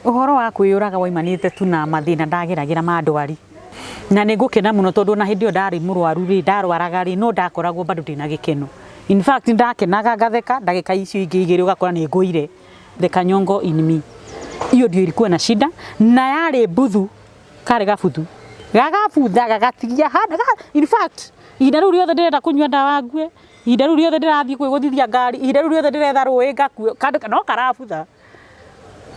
Ũhoro wa kwĩyũraga waimanĩte tu na mathĩna ndageragĩra ma ndwari. Na nĩ ngũkena mũno tondũ ona hĩndĩ ĩyo ndarĩ mũrwaru rĩ, ndarwaraga rĩ, no ndakoragwo bado ndĩna gĩkeno. In fact ndakenaga ngatheka, ndagĩka icio ingĩ igĩrĩ ũgakora nĩ ngũire. The kanyongo in me. Hiyo ndio ilikuwa na shida, na yarĩ mbuthu, karĩ gabuthu. Gagabutha gagatigia handũ, in fact ihinda rĩu rĩothe ndĩrenda kũnyua ndawa ngue, ihinda rĩu rĩothe ndĩrathiĩ kwĩgũthithia ngari, ihinda rĩu rĩothe ndĩretha rũĩ ngakue, no karabutha.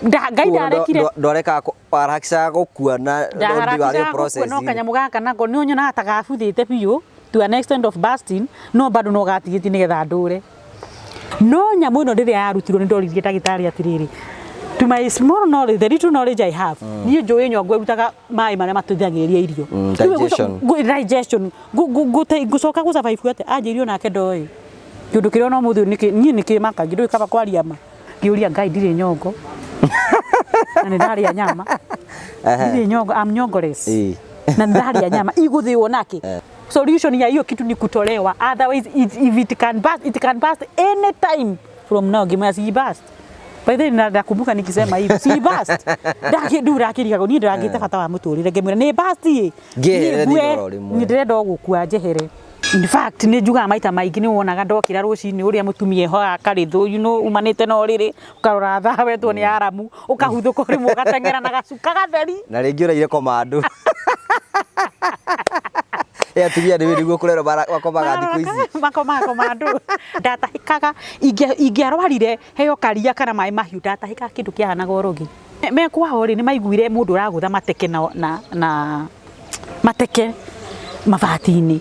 Ngai ndarekire. Ndwarekaga waharakicaga gũkua na Ndaharakishaga gũkua no kanyamũ gaka nako nĩ ũnyonaga ta gabuthĩte biũ to an extent of bursting no bado no gatigĩtie nĩgetha ndũre. No nyamũ ĩno rĩrĩa yarutirwo nĩ ndoririe ndagĩtarĩ atĩrĩrĩ, to my small knowledge, the little knowledge I have, niĩ njũĩ nyongo ĩrutaga maĩ marĩa mateithagĩrĩria irio. Digestion. Digestion. Ngũcoka gũ survive atĩa? Anjĩrire onake ndoĩ. Kĩũndũ kĩrĩa ona ũmũthĩ ũyũ niĩ nĩ kĩmakagia, ndũĩ kaba kwaria ma. Ngĩũria Ngai ndirĩ nyongo na nĩ ndarĩa nyama ndirĩ nyongo, I'm nyongoless na nĩ ndarĩa nyama igũthĩo nake. Solution ya hiyo kitu ni kutolewa, otherwise if it can burst, it can burst any time from now. Ngĩmwĩra si burst. By the way, nakumbuka nikisema hivi si burst ndakĩ ndakĩrigagwo niĩ ndĩragĩte bata wa mũtũrĩre ngĩmwĩra nĩ burst ĩ. Ngĩeherere thĩinĩ oro rĩmwe. Nĩ ndĩrenda o gũkua njehere. In fact nĩ njugaga maita maingĩ nĩ wonaga ndokĩra rũcinĩ ũrĩa mũtumia ehoaga karĩthũ, you know, umanĩte na ũrĩrĩ, ũkarora thaa wetwo nĩ aramu, ũkahuthũka rĩmwe ũgateng'era na gacuka gatheri. Na rĩngĩ ũraire komando. Ĩ atumia nĩ nĩguo kũrerwo makomaga thikũ ici. Makomaga komando. Ndatahĩkaga, ingĩarwarire heo karia kana maĩ mahiũ, ndatahĩkaga kĩndũ kĩahanaga ũrũgi. Me kwao rĩ, nĩ maiguire mũndũ ũragũtha mateke na mateke mabati-inĩ.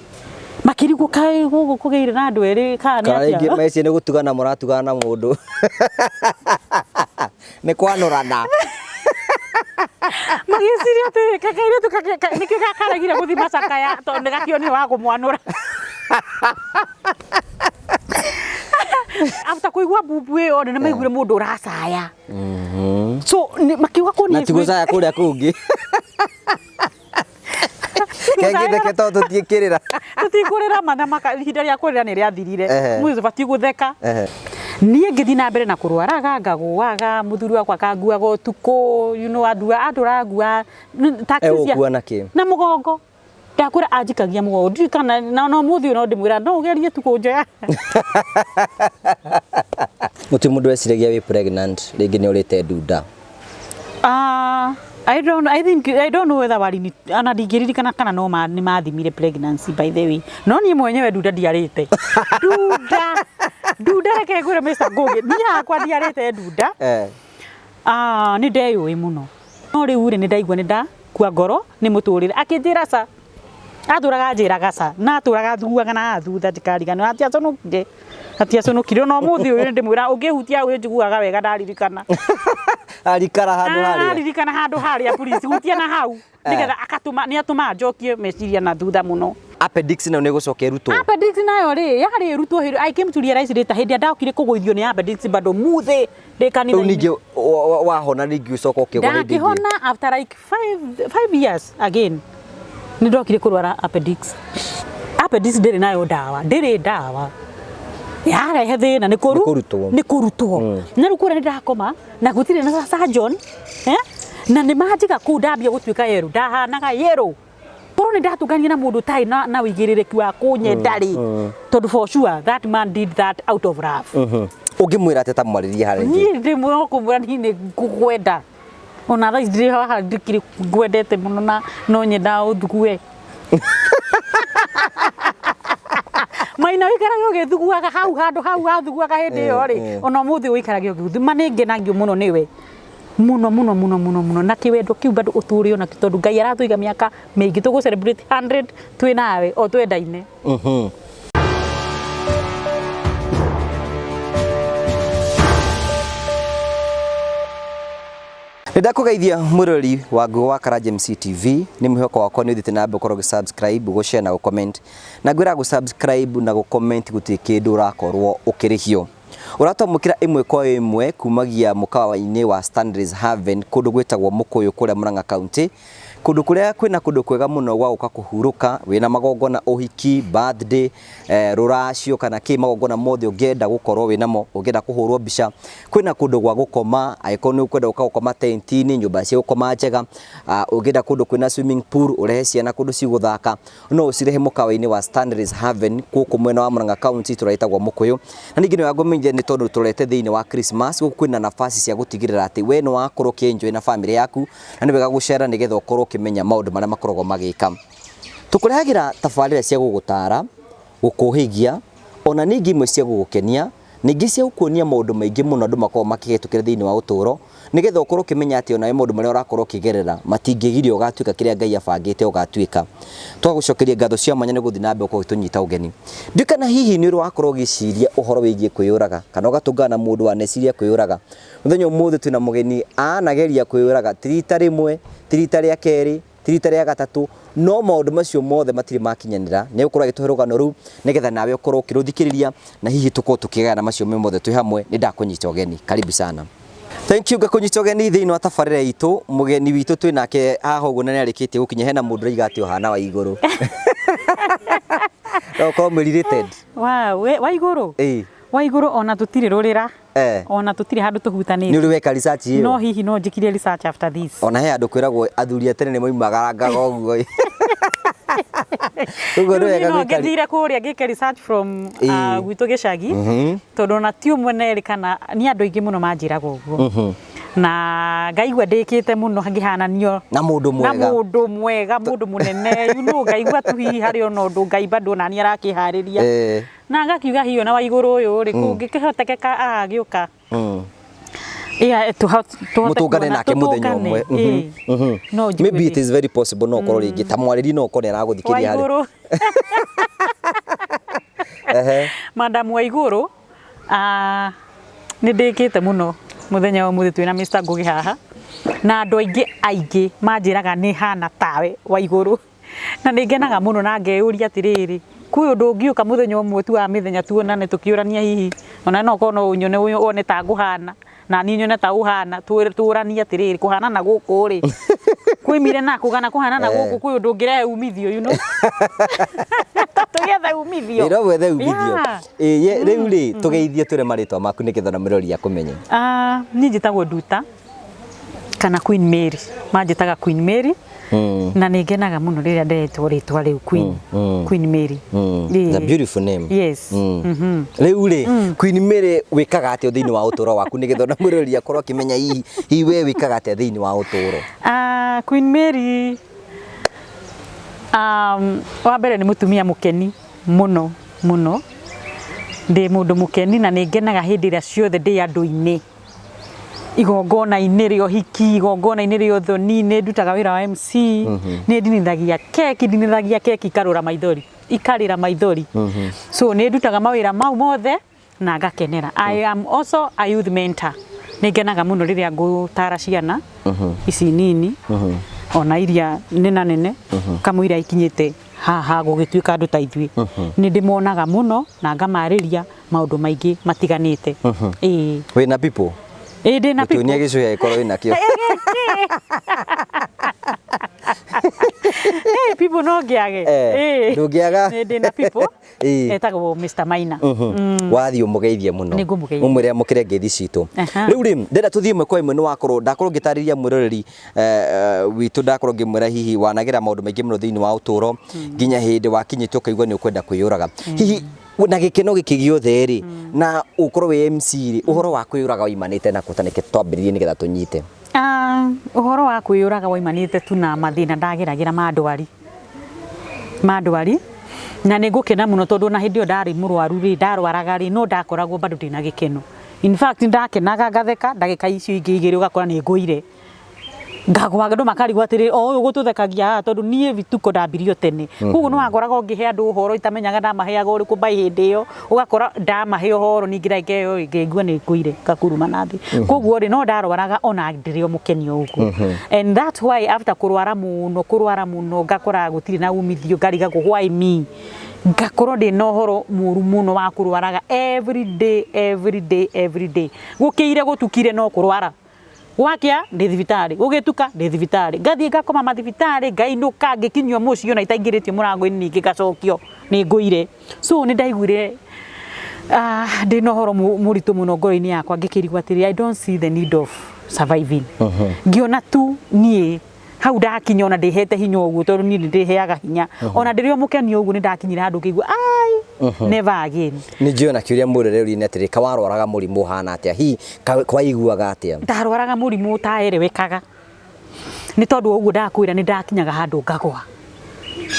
Makĩrigwo kaĩ gũkũ kũgĩire na andũ erĩ kana nĩ Kana atĩa. rĩngĩ meciria nĩ gũtugana mũratugana na mũndũ. Nĩ kwanũrana. Magĩciria atĩrĩ, kairĩtu nĩkĩo gakaregire gũthiĩ macakaya tondũ nĩ gakĩonire wa kũmwanũra. After kũigua mbumbu ĩyo rĩ, nĩ maiguire mũndũ ũracaya. So makiuga kũ Na ti gũcaya kũrĩa kũngĩ. Kengĩtheke tondũ tũtiĩkĩrĩra. Tũtikũrĩra mana maka ihinda rĩa kũrĩra nĩ rĩathirire. Mwĩrĩ ũbatiĩ gũtheka. Niĩ ngĩthiĩ na mbere na kũrwaraga ngagũaga, mũthuri wakwa akanguaga ũtukũ, you know, andũrangua taxi cia Egũkua na kĩ? Na mũgongo. Ndakwĩra anjikagia mũgongo, ndiũĩ kana na ũmũthĩ ũyũ no ndĩmwĩra no ũgerie tu kũnjoya. Gũtirĩ mũndũ weciragia wĩ pregnant rĩngĩ nĩ ũrĩte ndunda. Ah, I don't, I think, I don't know whether walini, ana ndingĩririkana kana no ma, nĩ mathimire pregnancy by the way. No niĩ mwenyewe ndunda ndiarĩte. Ndunda, ndunda reke ngwĩre Mr. Ngũgĩ, niĩ hakwa ndiarĩte ndunda. Ah, nĩ ndeyũĩ mũno. No rĩu rĩ nĩ ndaigua nĩ ndakua ngoro nĩ mũtũrĩre. Akĩnjĩra ca, atũraga anjĩraga ca, na atũraga athuaga na haha thutha ndikariganĩrwo, atiaconokire, atiaconokire. Ona ũmũthĩ ũyũ nĩ ndĩmwĩra ũngĩhutia hau nĩ njiguaga wega ndaririkana. Arikara handũ harĩa. Aririkana handũ harĩa please, hutia na hau. Nĩgetha akatũma, nĩ atũmaga njokie meciria na thutha mũno. Appendix nayo nĩ ĩgũcoka ĩrutwo? Appendix nayo rĩ, yarĩ ĩrutwo hĩndĩ, I came to realize later, hĩndĩ ĩrĩa ndokire kũgũithio nĩ appendix bado mũthĩ ndĩ Rĩu kanitha-inĩ. ningĩ wahona rĩngĩ ũcoka ũkĩgwa hĩndĩ ĩngĩ? Ndakĩhona after like 5 years again, nĩ ndokire kũrwara appendix. Appendix ndĩrĩ nayo ndawa, ndĩrĩ ndawa. Yarehe thĩna nĩ Nĩ kũrutwo. Nĩ kũrutwo. Na rĩu kũrĩa nĩ ndakoma na gũtirĩ na surgeon, eh? Na nĩ manjiga kũu ndambia gũtuĩka yellow, ndahanaga yellow. Korwo nĩ ndatũngania na mũndũ ũtarĩ na ũigĩrĩrĩki wa kũnyenda rĩ, tondũ for sure that man did that out of love. Ũngĩmwĩra atĩa ta mwarĩrie harĩa ingĩ? Niĩ ndĩ kũmwĩra niĩ nĩ ngũkwenda. Ona thaa ici ndĩ haha ndikĩrĩ ngwendete mũno na no nyendaga ũthugue. Maina ũikarage ũgĩthuguaga hau handũ hau wathuguaga hĩndĩ ĩyo rĩ, ona ũmũthĩ ũikarage ũgĩthuguaga. Ma nĩ ngenagio mũno nĩwe. Mũno mũno mũno mũno mũno na kĩwendo kĩu bado ũtũre onakĩo tondũ Ngai aratũiga mĩaka mĩingĩ tũgũ celebrate 100 twĩ nawe o twendaine. Nĩ ndakũgeithia mwĩroreri wa Ngugi wa Karanja MC TV, nĩ mwĩhoko wakwa nĩ ũthiĩte na mbere gũkorwo ũgĩ subscribe, gũ share na gũ comment. Na ngwĩra gũ subscribe na gũ comment gũtirĩ kĩndũ ũrakorwo ũkĩrĩhio. Ũratwamũkĩra ĩmwe kwa ĩmwe kumagia mũkawa-inĩ wa Stanley's Haven kũndũ gwĩtagwo Mũkũyũ kũrĩa Murang'a County, kũndũ kũrĩa kwĩna kũndũ kwega mũno gwa gũka kũhurũka wĩna magongona, ũhiki, birthday, rũracio kana kĩ magongona mothe ũngĩenda gũkorwo wĩnamo, ũngĩenda kũhũrwo mbica, kwĩna kũndũ gwa gũkoma, angĩkorwo nĩ ũkwenda gũka gũkoma tent-inĩ, nyũmba cia gũkoma njega, ũngĩenda kũndũ kwĩna swimming pool, ũrehe ciana kũndũ cigũthaka, no ũcirehe mũkawa-inĩ wa Stanley's Haven gũkũ mwena wa Murang'a County itũra rĩtagwo Mũkũyũ. Na ningĩ nĩ wega nĩ tondũ tũrete thĩinĩ wa Christmas, gũkũ kwĩna nafasi cia gũtigĩrĩra atĩ we nĩ wakorwo ũkĩ-enjoy na family yaku, na nĩ wega gũcera nĩgetha ũkorwo ũkĩmenya maũndũ marĩa makoragwo magĩka. Tũkũrehagĩra tabarĩra cia gũgũtara, gũkũhĩgia, ona ningĩ imwe cia gũgũkenia, ningĩ cia gũkuonia maũndũ maingĩ mũno andũ makoragwo makĩhĩtũkĩra thĩinĩ wa ũtũũro, nĩgetha ũkorwo ũkĩmenya atĩ onawe maũndũ marĩa ũrakorwo ũkĩgerera matingĩgiria ũgatuĩka kĩrĩa Ngai abangĩte ũgatuĩka. Twagũcokeria ngatho cia mwanya nĩ gũthiĩ na mbere gũkorwo ũgĩtũnyita ũgeni. Ndiũĩ kana hihi nĩ ũrĩ wakorwo ũgĩciria ũhoro wĩgiĩ kwĩyũraga, kana ũgatũngana na mũndũ waneciria kwĩyũraga. Mũthenya ũmũthĩ twĩna mũgeni anageria kwĩyũraga ti rita rĩmwe, ti rita rĩa kerĩ, ti rita rĩa gatatũ, no maũndũ macio mothe matirĩ makinyanĩra. Nĩ egũkorwo agĩtũhe rũgano rũu nĩgetha nawe ũkorwo ũkĩrũthikĩrĩria na hihi tũkorwo tũkĩgayana macio me mothe twĩ hamwe. Nĩ ndakũnyita ũgeni, karibu sana. Thank you, ngakũnyita ũgeni thĩinĩ wa tabarĩra itũ. Mũgeni witũ twĩ nake haha ũguo na nĩ arĩkĩtie gũkinya. Hena mũndũ ũraiga atĩ ũhana wa igũrũ. No ũkorwo mwĩ related. Wow, wa igũrũ? Ĩĩ. Wa igũrũ ona tũtirĩ rũrĩra. Ona tũtirĩ handũ tũhutanĩtie. Nĩ ũrĩ weka research ĩyo? No hihi no njĩkire research after this. Ona he andũ kwĩragwo athuri a tene nĩ moimagarangaga ũguo. Ũguo nĩ wega No ngĩthire kũrĩa ngĩke research from gwitũ gĩcagi, tondũ ona ti ũmwe na erĩ kana nĩ andũ aingĩ mũno manjĩraga ũguo. Na ngaigua ndĩkĩte mũno ngĩhananio na mũndũ mwega, na mũndũ mwega, mũndũ mũnene, you know, ngaigua tu hihi harĩ ona ũndũ Ngai bado ona niĩ arakĩharĩria. Na ngakiuga hihi ona wa igũrũ ũyũ rĩ, kũngĩkĩhotekeka agagĩũka. Mũtũngane nake mũthenya ũmwe. No maybe it is very possible no ũkorwo rĩngĩ ta mwarĩri no ũkorwo nĩ aragũthikĩrĩria harĩ. Madam wa igũrũ, nĩ ndĩkĩte mũno mũthenya wa ũmũthĩ twĩna Mr. Ngugi haha, na andũ aingĩ aingĩ manjĩraga nĩ hana tawe wa igũrũ. Na nĩ ngenaga mũno na ngeyũria atĩrĩrĩ, kwĩ ũndũ ũngĩũka mũthenya ũmwe tu wa mĩthenya tuonane tũkĩũrania hihi, ona no ũkorwo no ũnyone wone ta ngũhana, na niĩ nyone ta ũhana, tũranie atĩrĩrĩ, kũhanana gũkũ rĩ, kwĩmire na kũgana kũhanana gũkũ kwĩ ũndũ ũngĩrehe umithio, you know? Tũgĩethe umithio. No wethe umithio. Rĩu rĩ, tũgeithie twĩre marĩtwa maku nĩgetha na mũrori akũmenye. Niĩ njĩtagwo Nduta kana Queen Mary, manjĩtaga Queen Mary. Na nĩ ngenaga mũno rĩrĩa ndetwo rĩtwa rĩu Queen, Queen Mary. It's a beautiful name. Yes. Rĩu rĩ, Queen Mary wĩkaga atĩa thĩinĩ wa ũtũũro waku nĩgetha ona mũrori akorwo akĩmenya hihi we wĩkaga atĩa thĩinĩ wa ũtũũro? Queen Mary, wa mbere nĩ mũtumia mũkeni mũno mũno. Ndĩ mũndũ mũkeni na nĩ ngenaga hĩndĩ ĩrĩa ciothe ndĩ andũ-inĩ. Igongona-inĩ rĩa ũhiki, igongona-inĩ rĩa ũthoni, nĩ ndutaga wĩra wa MC, nĩ ndinithagia keki, ndinithagia keki ikarũra maithori, ikarĩra maithori. So nĩ ndutaga mawĩra mau mothe na ngakenera. I am also a youth mentor. Nĩ ngenaga mũno rĩrĩa ngũtara ciana ici nini, ona iria nena nene, kamũira ikinyĩte haha gũgĩtuĩka andũ ta ithuĩ. Nĩ ndĩmonaga mũno na ngamarĩria maũndũ maingĩ matiganĩte. Ĩĩ. Wĩna people? Ĩĩ, ndĩna people. Gũtuonia gĩcũhĩ angĩkorwo wĩna kĩo. People no ngĩage. Ndũngĩaga. Nĩ ndĩna people. Etagwo Mr. Maina. Wathiĩ ũmũgeithie mũno. Nĩngũmũgeithia. Ũmwĩre amũkĩre ngeithi citũ. Rĩu rĩ, ndĩrenda tũthiĩ ĩmwe kwa ĩmwe nĩ wakorwo, ndakorwo ngĩtarĩria mwĩroreri witũ, ndakorwo ngĩmwĩra hihi wanagera maũndũ maingĩ mũno thĩinĩ wa ũtũũro nginya hĩndĩ wakinyĩte ũkaigua nĩ ũkwenda kwĩyũraga. Hihi na gĩkeno gĩkĩ gĩothe rĩ, na ũkorwo wĩ MC rĩ, ũhoro wa kwĩyũraga waimanĩte na kũ? Ta reke twambĩrĩrie nĩgetha tũnyite. Ũhoro wa kwĩyũraga waimanĩte tu na mathĩna ndageragĩra ma ndwari. Ma ndwari. Na nĩ ngũkena mũno tondũ ona hĩndĩ ĩyo ndarĩ mũrwaru rĩ, ndarwaraga rĩ, no ndakoragwo bado ndĩna gĩkeno. In fact ndakenaga ngatheka, ndagĩka icio ingĩ igĩrĩ ũgakora nĩ ngũire. Ngagwa andũ makarigwo atĩrĩrĩ, o ũyũ ũgũtũthekagia haha tondũ niĩ vituko ndambirio tene. Koguo nĩ wakoraga ũngĩhe andũ ũhoro itamenyaga ndamaheaga ũrĩkũ by hĩndĩ ĩyo, ũgakora ndamahe ũhoro ningĩ ndagĩka ĩyo ĩngĩ ngaigua nĩ ngũire ngakuruma na thĩ. Koguo rĩ, no ndarwaraga ona ndĩrĩ o mũkeni o ũguo. And that's why after kũrwara mũno, kũrwara mũno, ngakora gũtirĩ na umithio, ngarigagwo why me? Ngakorwo ndĩ na ũhoro mũru mũno wa kũrwaraga every day, every day, every day. Gũkĩire gũtukire no kũrwara. Gwakĩa ndĩ thibitarĩ, gũgĩtuka ndĩ thibitarĩ, ngathiĩ ngakoma mathibitarĩ, ngainũka ngĩkinyio mũciĩ ona itaingĩrĩtio mũrango-inĩ ningĩ ngacokio nĩ ngũire. So nĩ ndaiguire ndĩ na ũhoro mũritũ mũno ngoro-inĩ yakwa, ngĩkĩrigwo atĩrĩ, I don't see the need of surviving. Ngĩona tu niĩ hau ndakinya ona ndĩhete hinya ũguo, tondũ niĩ nĩ ndĩheaga hinya, ona ndĩrĩ o mũkeni ũguo, nĩ ndakinyire handũ ngĩigua ai, never again. Nĩ njũĩ ona kĩũria mũrĩre nĩ atĩrĩ, kawarwaraga mũrimũ ũhana atĩa? Hihi kwaiguaga atĩa? Ndarwaraga mũrimũ ũtaerewekaga, nĩ tondũ wa ũguo ndakwĩra, nĩ ndakinyaga handũ ngagwa.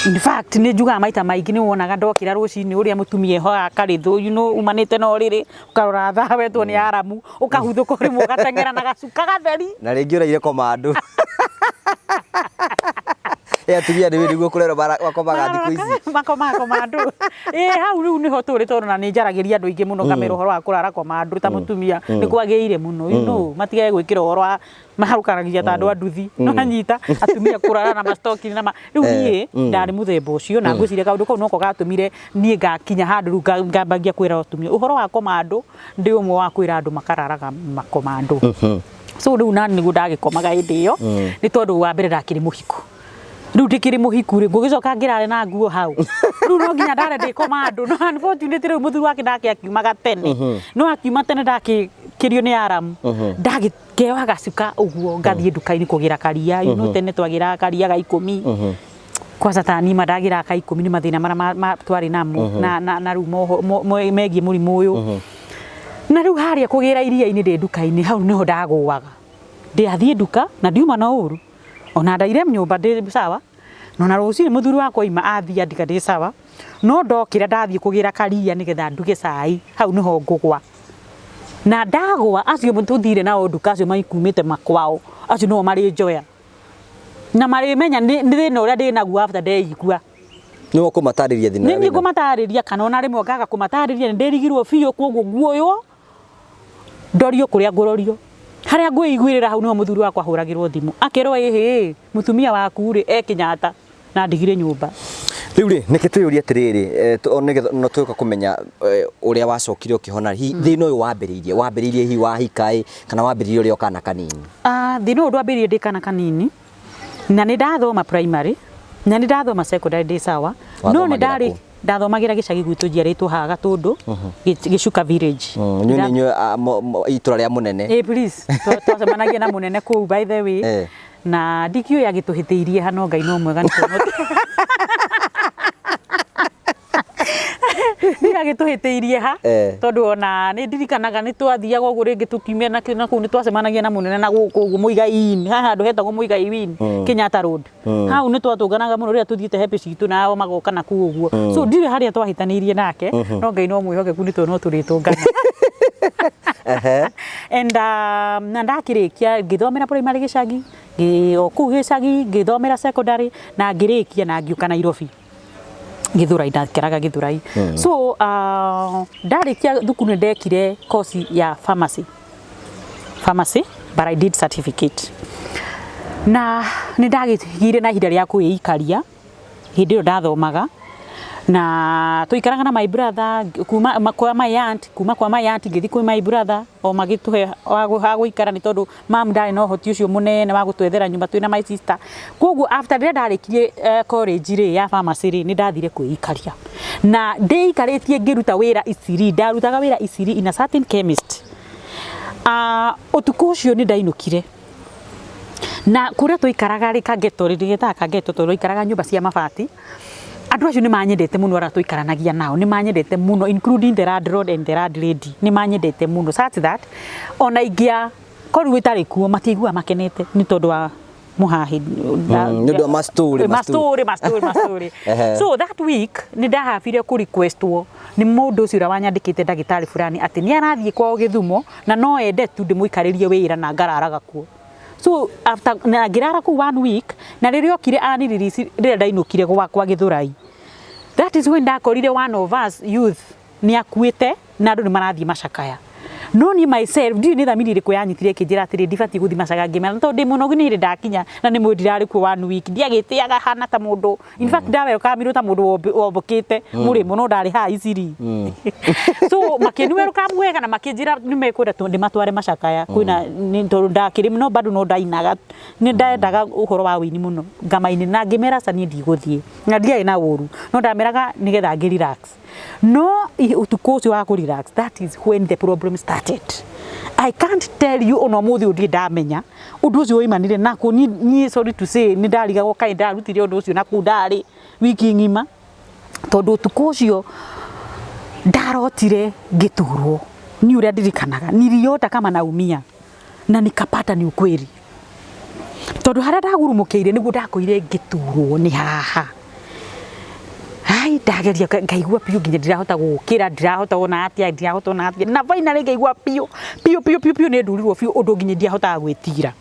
In fact, nĩ njugaga maita maingĩ, nĩ wonaga ndokĩra rũcinĩ ũrĩa mũtumia ehoaga karĩthũ, umanĩte na ũrĩrĩ, ũkarora thaa wetwo nĩ aramu, ũkahuthũka rĩmwe ũgateng'era na gacuka gatheri. Na rĩngĩ ũraire komando. Ĩ atumia nĩ nĩguo kũrerwo makomaga thikũ ici. Makomaga komando. Ĩ hau rĩu nĩho tũrĩ, tondũ na nĩ njaragĩria andũ aingĩ mũno, ngamera ũhoro wa kũrara komando ta mũtumia nĩ kwagĩrĩire mũno, matigage gwĩkĩra ũhoro wa maharũkanagia ta andũ a nduthi. No anyita atumia kũrara na mastoki na rĩu niĩ ndarĩ mũthemba ũcio, na ngwĩciria kaũndũ kau noko gatũmire niĩ ngakinya handũ rĩu ngambagia kwĩra atumia ũhoro wa komando. Ndĩ ũmwe wa kwĩra andũ makararaga makomando. So rĩu nani nĩguo ndagĩkomaga hĩndĩ ĩyo, nĩ tondũ wa mbere ndakĩrĩ mũhiku. Rĩu ndĩkĩrĩ mũhiku rĩ, ngũgĩcoka ngĩrare na nguo hau? Rĩu no nginya ndare ndĩ komando. No unfortunately rĩu mũthuri wake nake akiumaga tene, no akiuma tene ndakĩkĩrio nĩ aramu, ndagĩkeoha gacuka ũguo, ngathiĩ nduka-inĩ kũgĩra karia. Tene twagĩraga karia ga 10. Kwanza ta nima ndagĩraga ka 10 nĩ mathĩna marĩa twarĩ namo na rĩu megiĩ mũrimũ ũyũ. Na rĩu harĩa kũgĩra iria-inĩ ndĩ nduka-inĩ, hau nĩho ndagũaga. Ndĩathiĩ nduka na ndiuma na ũru, ona ndaire nyũmba ndĩ sawa, no na rũcinĩ mũthuri wakwa oima athiĩ andiga ndĩ sawa, no ndokĩra ndathiĩ kũgĩra karia nĩgetha nduge cai, hau nĩho ngũgwa. Na ndagwa, acio tũthire nao nduka, acio maikumĩte makwao, acio nĩo marĩ njoya na marĩmenya nĩ thĩna ũrĩa ndĩ naguo after ndeigua. Nĩ ũkũmatarĩria thĩna Nĩ ũrĩa niĩ wĩnaguo? Ngũmatarĩria, kana ona rĩmwe ngaga kũmatarĩria, nĩ ndĩrigirwo biũ, koguo nguoywo ndorio kũrĩa ngũrorio, harĩa ngwĩiguĩrĩra. Hau nĩho mũthuri wakwa ahũragĩrwo thimũ akĩrwo, ĩhĩ, mũtumia waku rĩ e Kenyatta, na ndigire nyũmba. Rĩu rĩ, nĩkĩ twĩyũrie atĩrĩrĩ, nĩgetha no tũka kũmenya ũrĩa wacokire ũkĩhona, hihi thĩna ũyũ wambĩrĩirie hihi wahika ĩ, kana wambĩrĩirie ũrĩ o kana kanini? Ah, thĩna ũyũ ndwambĩrĩirie ndĩ kana kanini, na nĩ ndathoma primary na nĩ ndathoma secondary ndĩ sawa, no nĩ Wathomagĩra ndarĩ kũ? Ndathomagĩra gĩcagi gwitũ njiarĩtwo haha Gatũndũ, Gĩcuka village. Inyuĩ nĩ inyuĩ itũra rĩa mũnene. Eh, please, twacemanagia na mũnene kũu, by the way. Na ndikĩũĩ agĩtũhĩtĩirie ha, no Ngai no mwega, nĩ tondũ ndiũĩ agĩtũhĩtĩirie ha. Tondũ ona nĩ ndirikanaga nĩ twathiaga ũguo rĩngĩ tũkiumia na kũu nĩ twacemanagia na mũnene na gũkũ ũguo Mũigai-inĩ, haha handũ hetagwo Mũigai Win, Kenyatta Road. Hau nĩ twatũnganaga mũno rĩrĩa tũthiĩte happy citũ, nao magoka na kũu ũguo. So ndiũĩ harĩa twahĩtanĩirie nake, no Ngai no mwĩhokeku, nĩ tondũ no tũrĩtũngana. And na ndakĩrĩkia ngĩthomera primary gĩcagi, o kũu gĩcagi ngĩthomera secondary na ngĩrĩkia na ngĩũka Nairobi Githurai, ndakĩraga Githurai. So ndarĩkia thukuru nĩ ndekire course ya pharmacy, but I did certificate, na nĩ ndagĩgire na ihinda rĩa kwĩikaria hĩndĩ ĩyo ndathomaga, na tũikaraga na my brother kuma kwa my aunt, kuma kwa my aunt ngĩthiĩ kwĩ my brother, o magĩtũhe ha gũikara, nĩ tondũ mam ndarĩ na ũhoti ũcio mũnene wa gũtwethera nyũmba twĩna my sister. Koguo after rĩrĩa ndarĩkirie college rĩ ya pharmacy rĩ, nĩ ndathire kwĩikaria, na ndĩikarĩtie ngĩruta wĩra Isiri. Ndarutaga wĩra Isiri in a certain chemist. Ũtukũ ũcio nĩ ndainũkire, na kũrĩa tũikaraga rĩ, kageto rĩ, ndĩgetaga kageto tondũ twaikaraga nyũmba cia mabati. Andũ acio nĩ manyendete mũno, arĩa tũikaranagia nao nĩ manyendete mũno, including the landlord and the landlady, nĩ manyendete mũno such that ona ingĩa korirwo itarĩ kuo matiaiguaga makenete nĩ tondũ wa mũhahi. Nĩ ũndũ wa ma-story, ma-story, ma-story, ma-story. So that week nĩ ndahabire kũ requestwo nĩ mũndũ ũcio ũrĩa wanyandĩkĩte, ndagĩtarĩ fulani, atĩ nĩ arathiĩ kwao Gĩthumo na no ende tu ndĩmũikarĩrie wĩra na ngararaga kuo. So after na ngĩrara kũu one week, na rĩrĩa okire anirelease, rĩrĩa ndainũkire gwakwa Gĩthũrai, that is when ndakorire one of us youth nĩ akuĩte na andũ nĩ marathiĩ macakaya. No niĩ myself ndiũĩ nĩ thamiri ĩrĩkũ yanyitire ĩkĩnjĩra atĩrĩ ndibatiĩ gũthiĩ macakaya, ngĩmera tondũ ndĩ mũnogu nĩ hĩndĩ ndakinya na nĩ mũĩ ndirarĩ kuo one week, ndiagĩtĩaga hana ta mũndũ, in fact ndawelcomirwo ta mũndũ wombũkĩte mũrĩmo no ndarĩ haha Isili. So makĩni welcome wega na makĩnjĩra nĩ mekwenda ndĩmatware macakaya kwĩna tondũ ndakĩrĩ no bado no ndainaga, nĩ ndendaga ũhoro wa ũini mũno ngamainĩ, na ngĩmera aca niĩ ndigũthiĩ, na ndiarĩ na ũru no ndameraga nĩgetha ngĩ relax. No ũtukũ ũcio wa kũ relax, that is when the problem started. I can't tell you ona ũmũthĩ ũyũ ndirĩ ndamenya ũndũ ũcio waimanire nakũ. Niĩ sorry to say, nĩ ndarigagwo kaĩ ndarutire ũndũ ũcio nakũu ndarĩ wiki ng'ima, tondũ ũtukũ ũcio ndarotire ngĩturwo. Niĩ ũrĩa ndirikanaga, niliota kama naumia na nikapata ni ukweli, tondũ harĩa ndagurumũkĩire nĩguo ndakoire ngĩturwo nĩ haha. Ai, ndageria ngaigua biũ nginya ndirahota gũkĩra, ndirahota ona atĩa, ndirahota ona atĩa, na finally ngaigua biũ biũ biũ biũ biũ nĩ ndurirwo biũ ũndũ nginya ndiahotaga gwĩtira.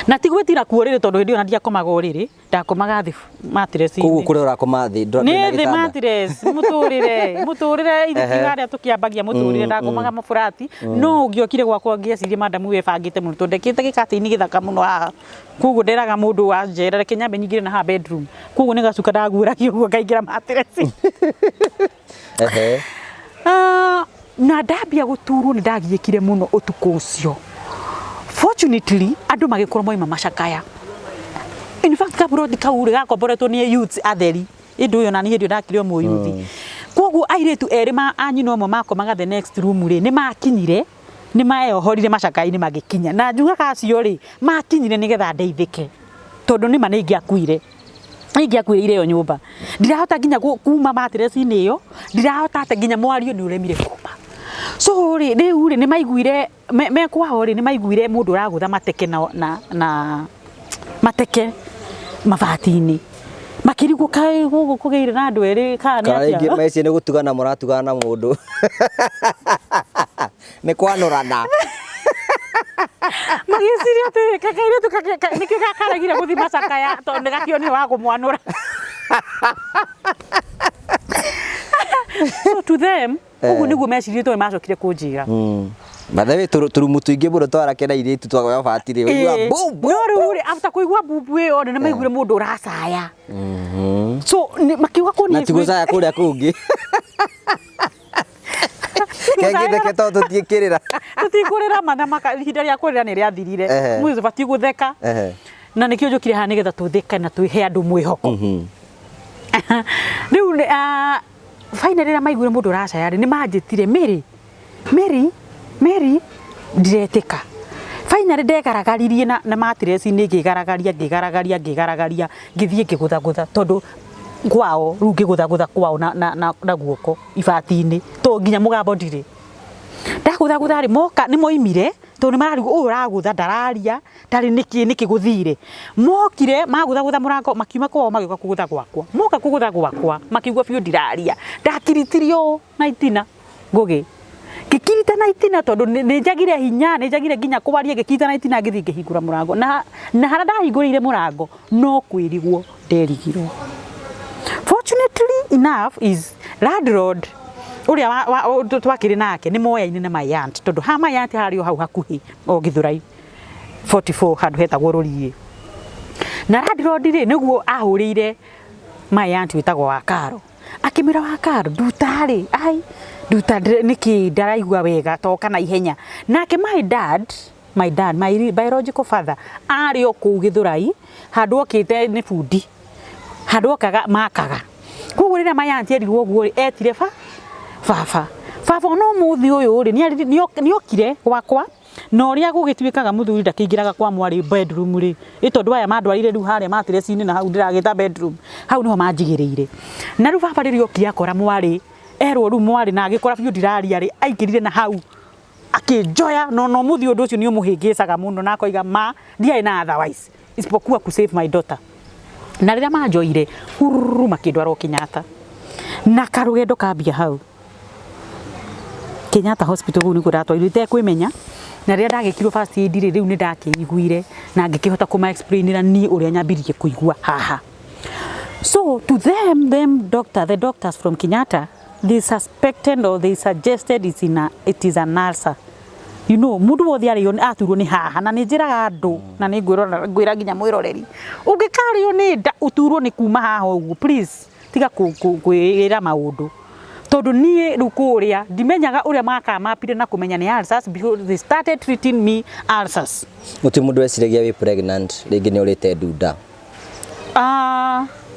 Na ti gwĩtira kuo rĩrĩ, tondũ hĩndĩ ĩyo na ndiakomaga ũrĩrĩ, ndakomaga thĩ mattress-inĩ. Koguo kũrĩa ũrakoma thĩ ndũrĩ na nĩ thĩ gĩtanda? Mattress, mũtũrĩre mũtũrĩre ithuĩ harĩa tũkĩambagia mũtũrĩre, ndakomaga maburati. No ũngĩokire gwakwa ngĩeciria madamu webangĩte mũno, tondũ ndekĩrĩte gĩkatĩini gĩthaka mũno haha, koguo nderaga mũndũ wa njera reke nyambe nyingĩre na haha bedroom, koguo nĩ gacuka ndaguũragia ũguo ngaingĩra mattress. Ah, na ndambia gũturwo nĩ ndagiĩkire mũno ũtukũ ũcio. Fortunately andũ magĩkorwo moima macakaya. In fact kaburoti kau rĩ gakomboretwo nĩ youths atheri ĩndĩ ũyũ na niĩ hĩndĩ ĩyo ndakĩrĩ o mũyuthi, koguo airĩtu erĩ ma a nyina ũmwe makomaga the next room rĩ, nĩ makinyire, nĩ maeyohorire macakaya-inĩ magĩkinya, na njugaga acio rĩ makinyire nĩgetha ndeithĩke, tondũ nĩma nĩ ingĩakuire, ingĩakuĩrĩire ĩyo nyũmba. Ndirahota nginya kuma mattress-inĩ ĩyo, ndirahota atĩ nginya mwario nĩ ũremire kuma. So rĩ, rĩu rĩ, nĩ maiguire me kwao rĩ, nĩ maiguire mũndũ ũragũtha mateke na mateke mabati-inĩ, makĩrigwo kaĩ gũkũ kũgĩire na andũ erĩ kana nĩ Kana rĩngĩ atĩa. Meciria nĩ gũtugana mũratugana na mũndũ, nĩ kwanũrana. Magĩciria atĩrĩ, kairĩtu nĩkĩo gakaregire gũthiĩ macakaya tondũ nĩ gakĩonire wa kũmwanũra. So to them ũguo nĩguo meciririe, tondũ nĩ macokire kũnjĩra. By the way, tũrumu tũingĩ mũno twarake na airĩtu twagwa mabati rĩ, ũiguaga boom, boom. No rĩu rĩ, after kũigua mbubu ĩyo rĩ, nĩ maiguire mũndũ ũracaya, so makiuga kũniĩ Na ti gũcaya kũrĩa kũngĩ kengĩtheke tondũ tũtiĩkĩrĩra. Tũtikũrĩra mana maka, ihinda rĩa kũrĩra nĩ rĩathirire. Mwĩ batiĩ gũtheka. Na nĩkĩo njũkire haha, nĩgetha tũtheke na twĩhe andũ mwĩhoko. Rĩu finally rĩrĩa maiguire mũndũ ũracaya rĩ, nĩ manjĩtire, "Mary, Mary, Mary." Ndiretĩka. Finally ndegaragaririe na mattress-inĩ, ngĩgaragaria, ngĩgaragaria, ngĩgaragaria, ngĩthiĩ ngĩgũthagũtha, tondũ kwao rĩu ngĩgũthagũtha kwao na guoko ibati-inĩ, tondũ nginya mũgambo ndirĩ. Ndagũthagũtha rĩ, moka nĩ moimire, tondũ nĩ mararigwo ũyũ ũragũtha ndararia tarĩ nĩkĩ nĩkĩ gũthire. Mokire magũthagũtha mũrango, makiuma kwao magĩũka kũgũtha gwakwa. Moka kũgũtha gwakwa makĩigua biũ ndiraria, ndakiritirio ũũ na itina ngũgĩ, ngĩkirita na itina, tondũ nĩ njagire hinya, nĩ njagire nginya kwaria. Ngĩkirita na itina, ngĩthiĩ ngĩhingũra mũrango, na harĩa ndahingũrĩire mũrango no kwĩrigwo nderigirwo. Fortunately enough is landlord ũrĩa twakĩrĩ nake nĩ moyaine na my aunt, tondũ ha my aunt harĩ o hau hakuhĩ o Gĩthũrai 44, handũ hetagwo Rũriĩ. Na landlord rĩ, nĩguo ahũrĩire my aunt wĩtagwo Wakaro, akĩmwĩra, "Wakaro, nduta rĩ, ai nduta nĩkĩ ndaraigua wega, toka na ihenya." Nake my dad, my dad, my biological father, arĩ o kũu Gĩthũrai handũ okĩte nĩ bundi, handũ okaga makaga. Koguo rĩrĩa my aunt erirwo ũguo rĩ, etire ba baba. Baba ona ũmũthĩ ũyũ rĩ, nĩokire gwakwa, na ũrĩa gũgĩtuĩkaga mũthuri ndakĩingĩraga kwa mwarĩ bedroom rĩ, ĩ tondũ aya mandwarire rĩu harĩa mattress-inĩ, na hau ndĩragĩta bedroom, hau nĩho manjigĩrĩire. Na rĩu baba rĩrĩa okire akora mwarĩ erwo rĩu mwarĩ na agĩkora biũ ndiraria rĩ, aingĩrire na hau akĩnjoya, na ona ũmũthĩ ũndũ ũcio nĩ ũmũhĩngĩcaga mũno, na akoiga ma ndiarĩ na otherwise isipokuwa ku save my daughter. Na rĩrĩa manjoire hururu makĩndwara o Kenyatta, na karũgendo kambia hau Kenyatta Hospital. Kũu nĩkuo ndatwarirwo itekwĩmenya, na rĩrĩa ndagĩkirwo first aid rĩ, rĩu nĩ ndakĩiguire na ngĩkĩhota kũma explainĩra niĩ ũrĩa nyambirie kũigua haha. So to them doctor, the doctors from Kenyatta. They suspected or they suggested it is an ulcer. You know, mundu wothe arĩo aturwo nĩ haha, na nĩ njĩraga andũ na nĩ ngwĩra nginya mwĩroreri, ũngĩkarĩo nĩ nda ũturwo nĩ kuma haha ũguo, please tiga kwĩra maũndũ, tondũ niĩ rĩu kũrĩa ndimenyaga ũrĩa makamapire na kũmenya nĩ ulcers because they started treating me ulcers. Gũtirĩ mũndũ weciragia wĩ pregnant, rĩngĩ nĩ ũrĩte ndunda?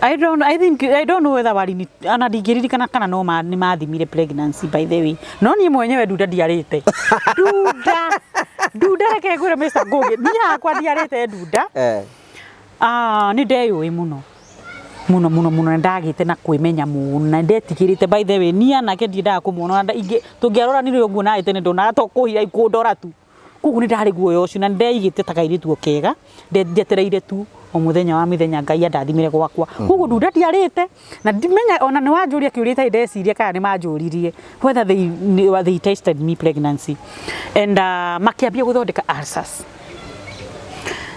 I don't I think I don't know whether wari ana ndingĩririkana kana no ma, nĩ mathimire pregnancy, by the way, no niĩ mwenyewe ndunda ndiarĩte ndunda. Ndunda, reke ngwĩre Mr. Ngugi, niĩ hakwa ndiarĩte ndunda. Ah, nĩ ndeyũĩ mũno mũno mũno mũno, na ndagĩte na kwĩmenya mũno, na ndetigĩrĩte, by the way. Niĩ anake ndiendaga kũmona, na ingĩ tũngĩaroranire ũguo naĩ tene ndonaga to kũhira kũndora tu. Koguo nĩ ndarĩ guoya ũcio na ndeigĩte ta kairĩtu o kega, njetereire tu o mũthenya wa mĩthenya Ngai andathimire gwakwa. Koguo ndunda ndiarĩte na ndimenya ona nĩ wanjũria kĩũria itarĩ ndeciria kana nĩ manjũririe whether they tested me pregnancy and makĩambia gũthondeka ulcers,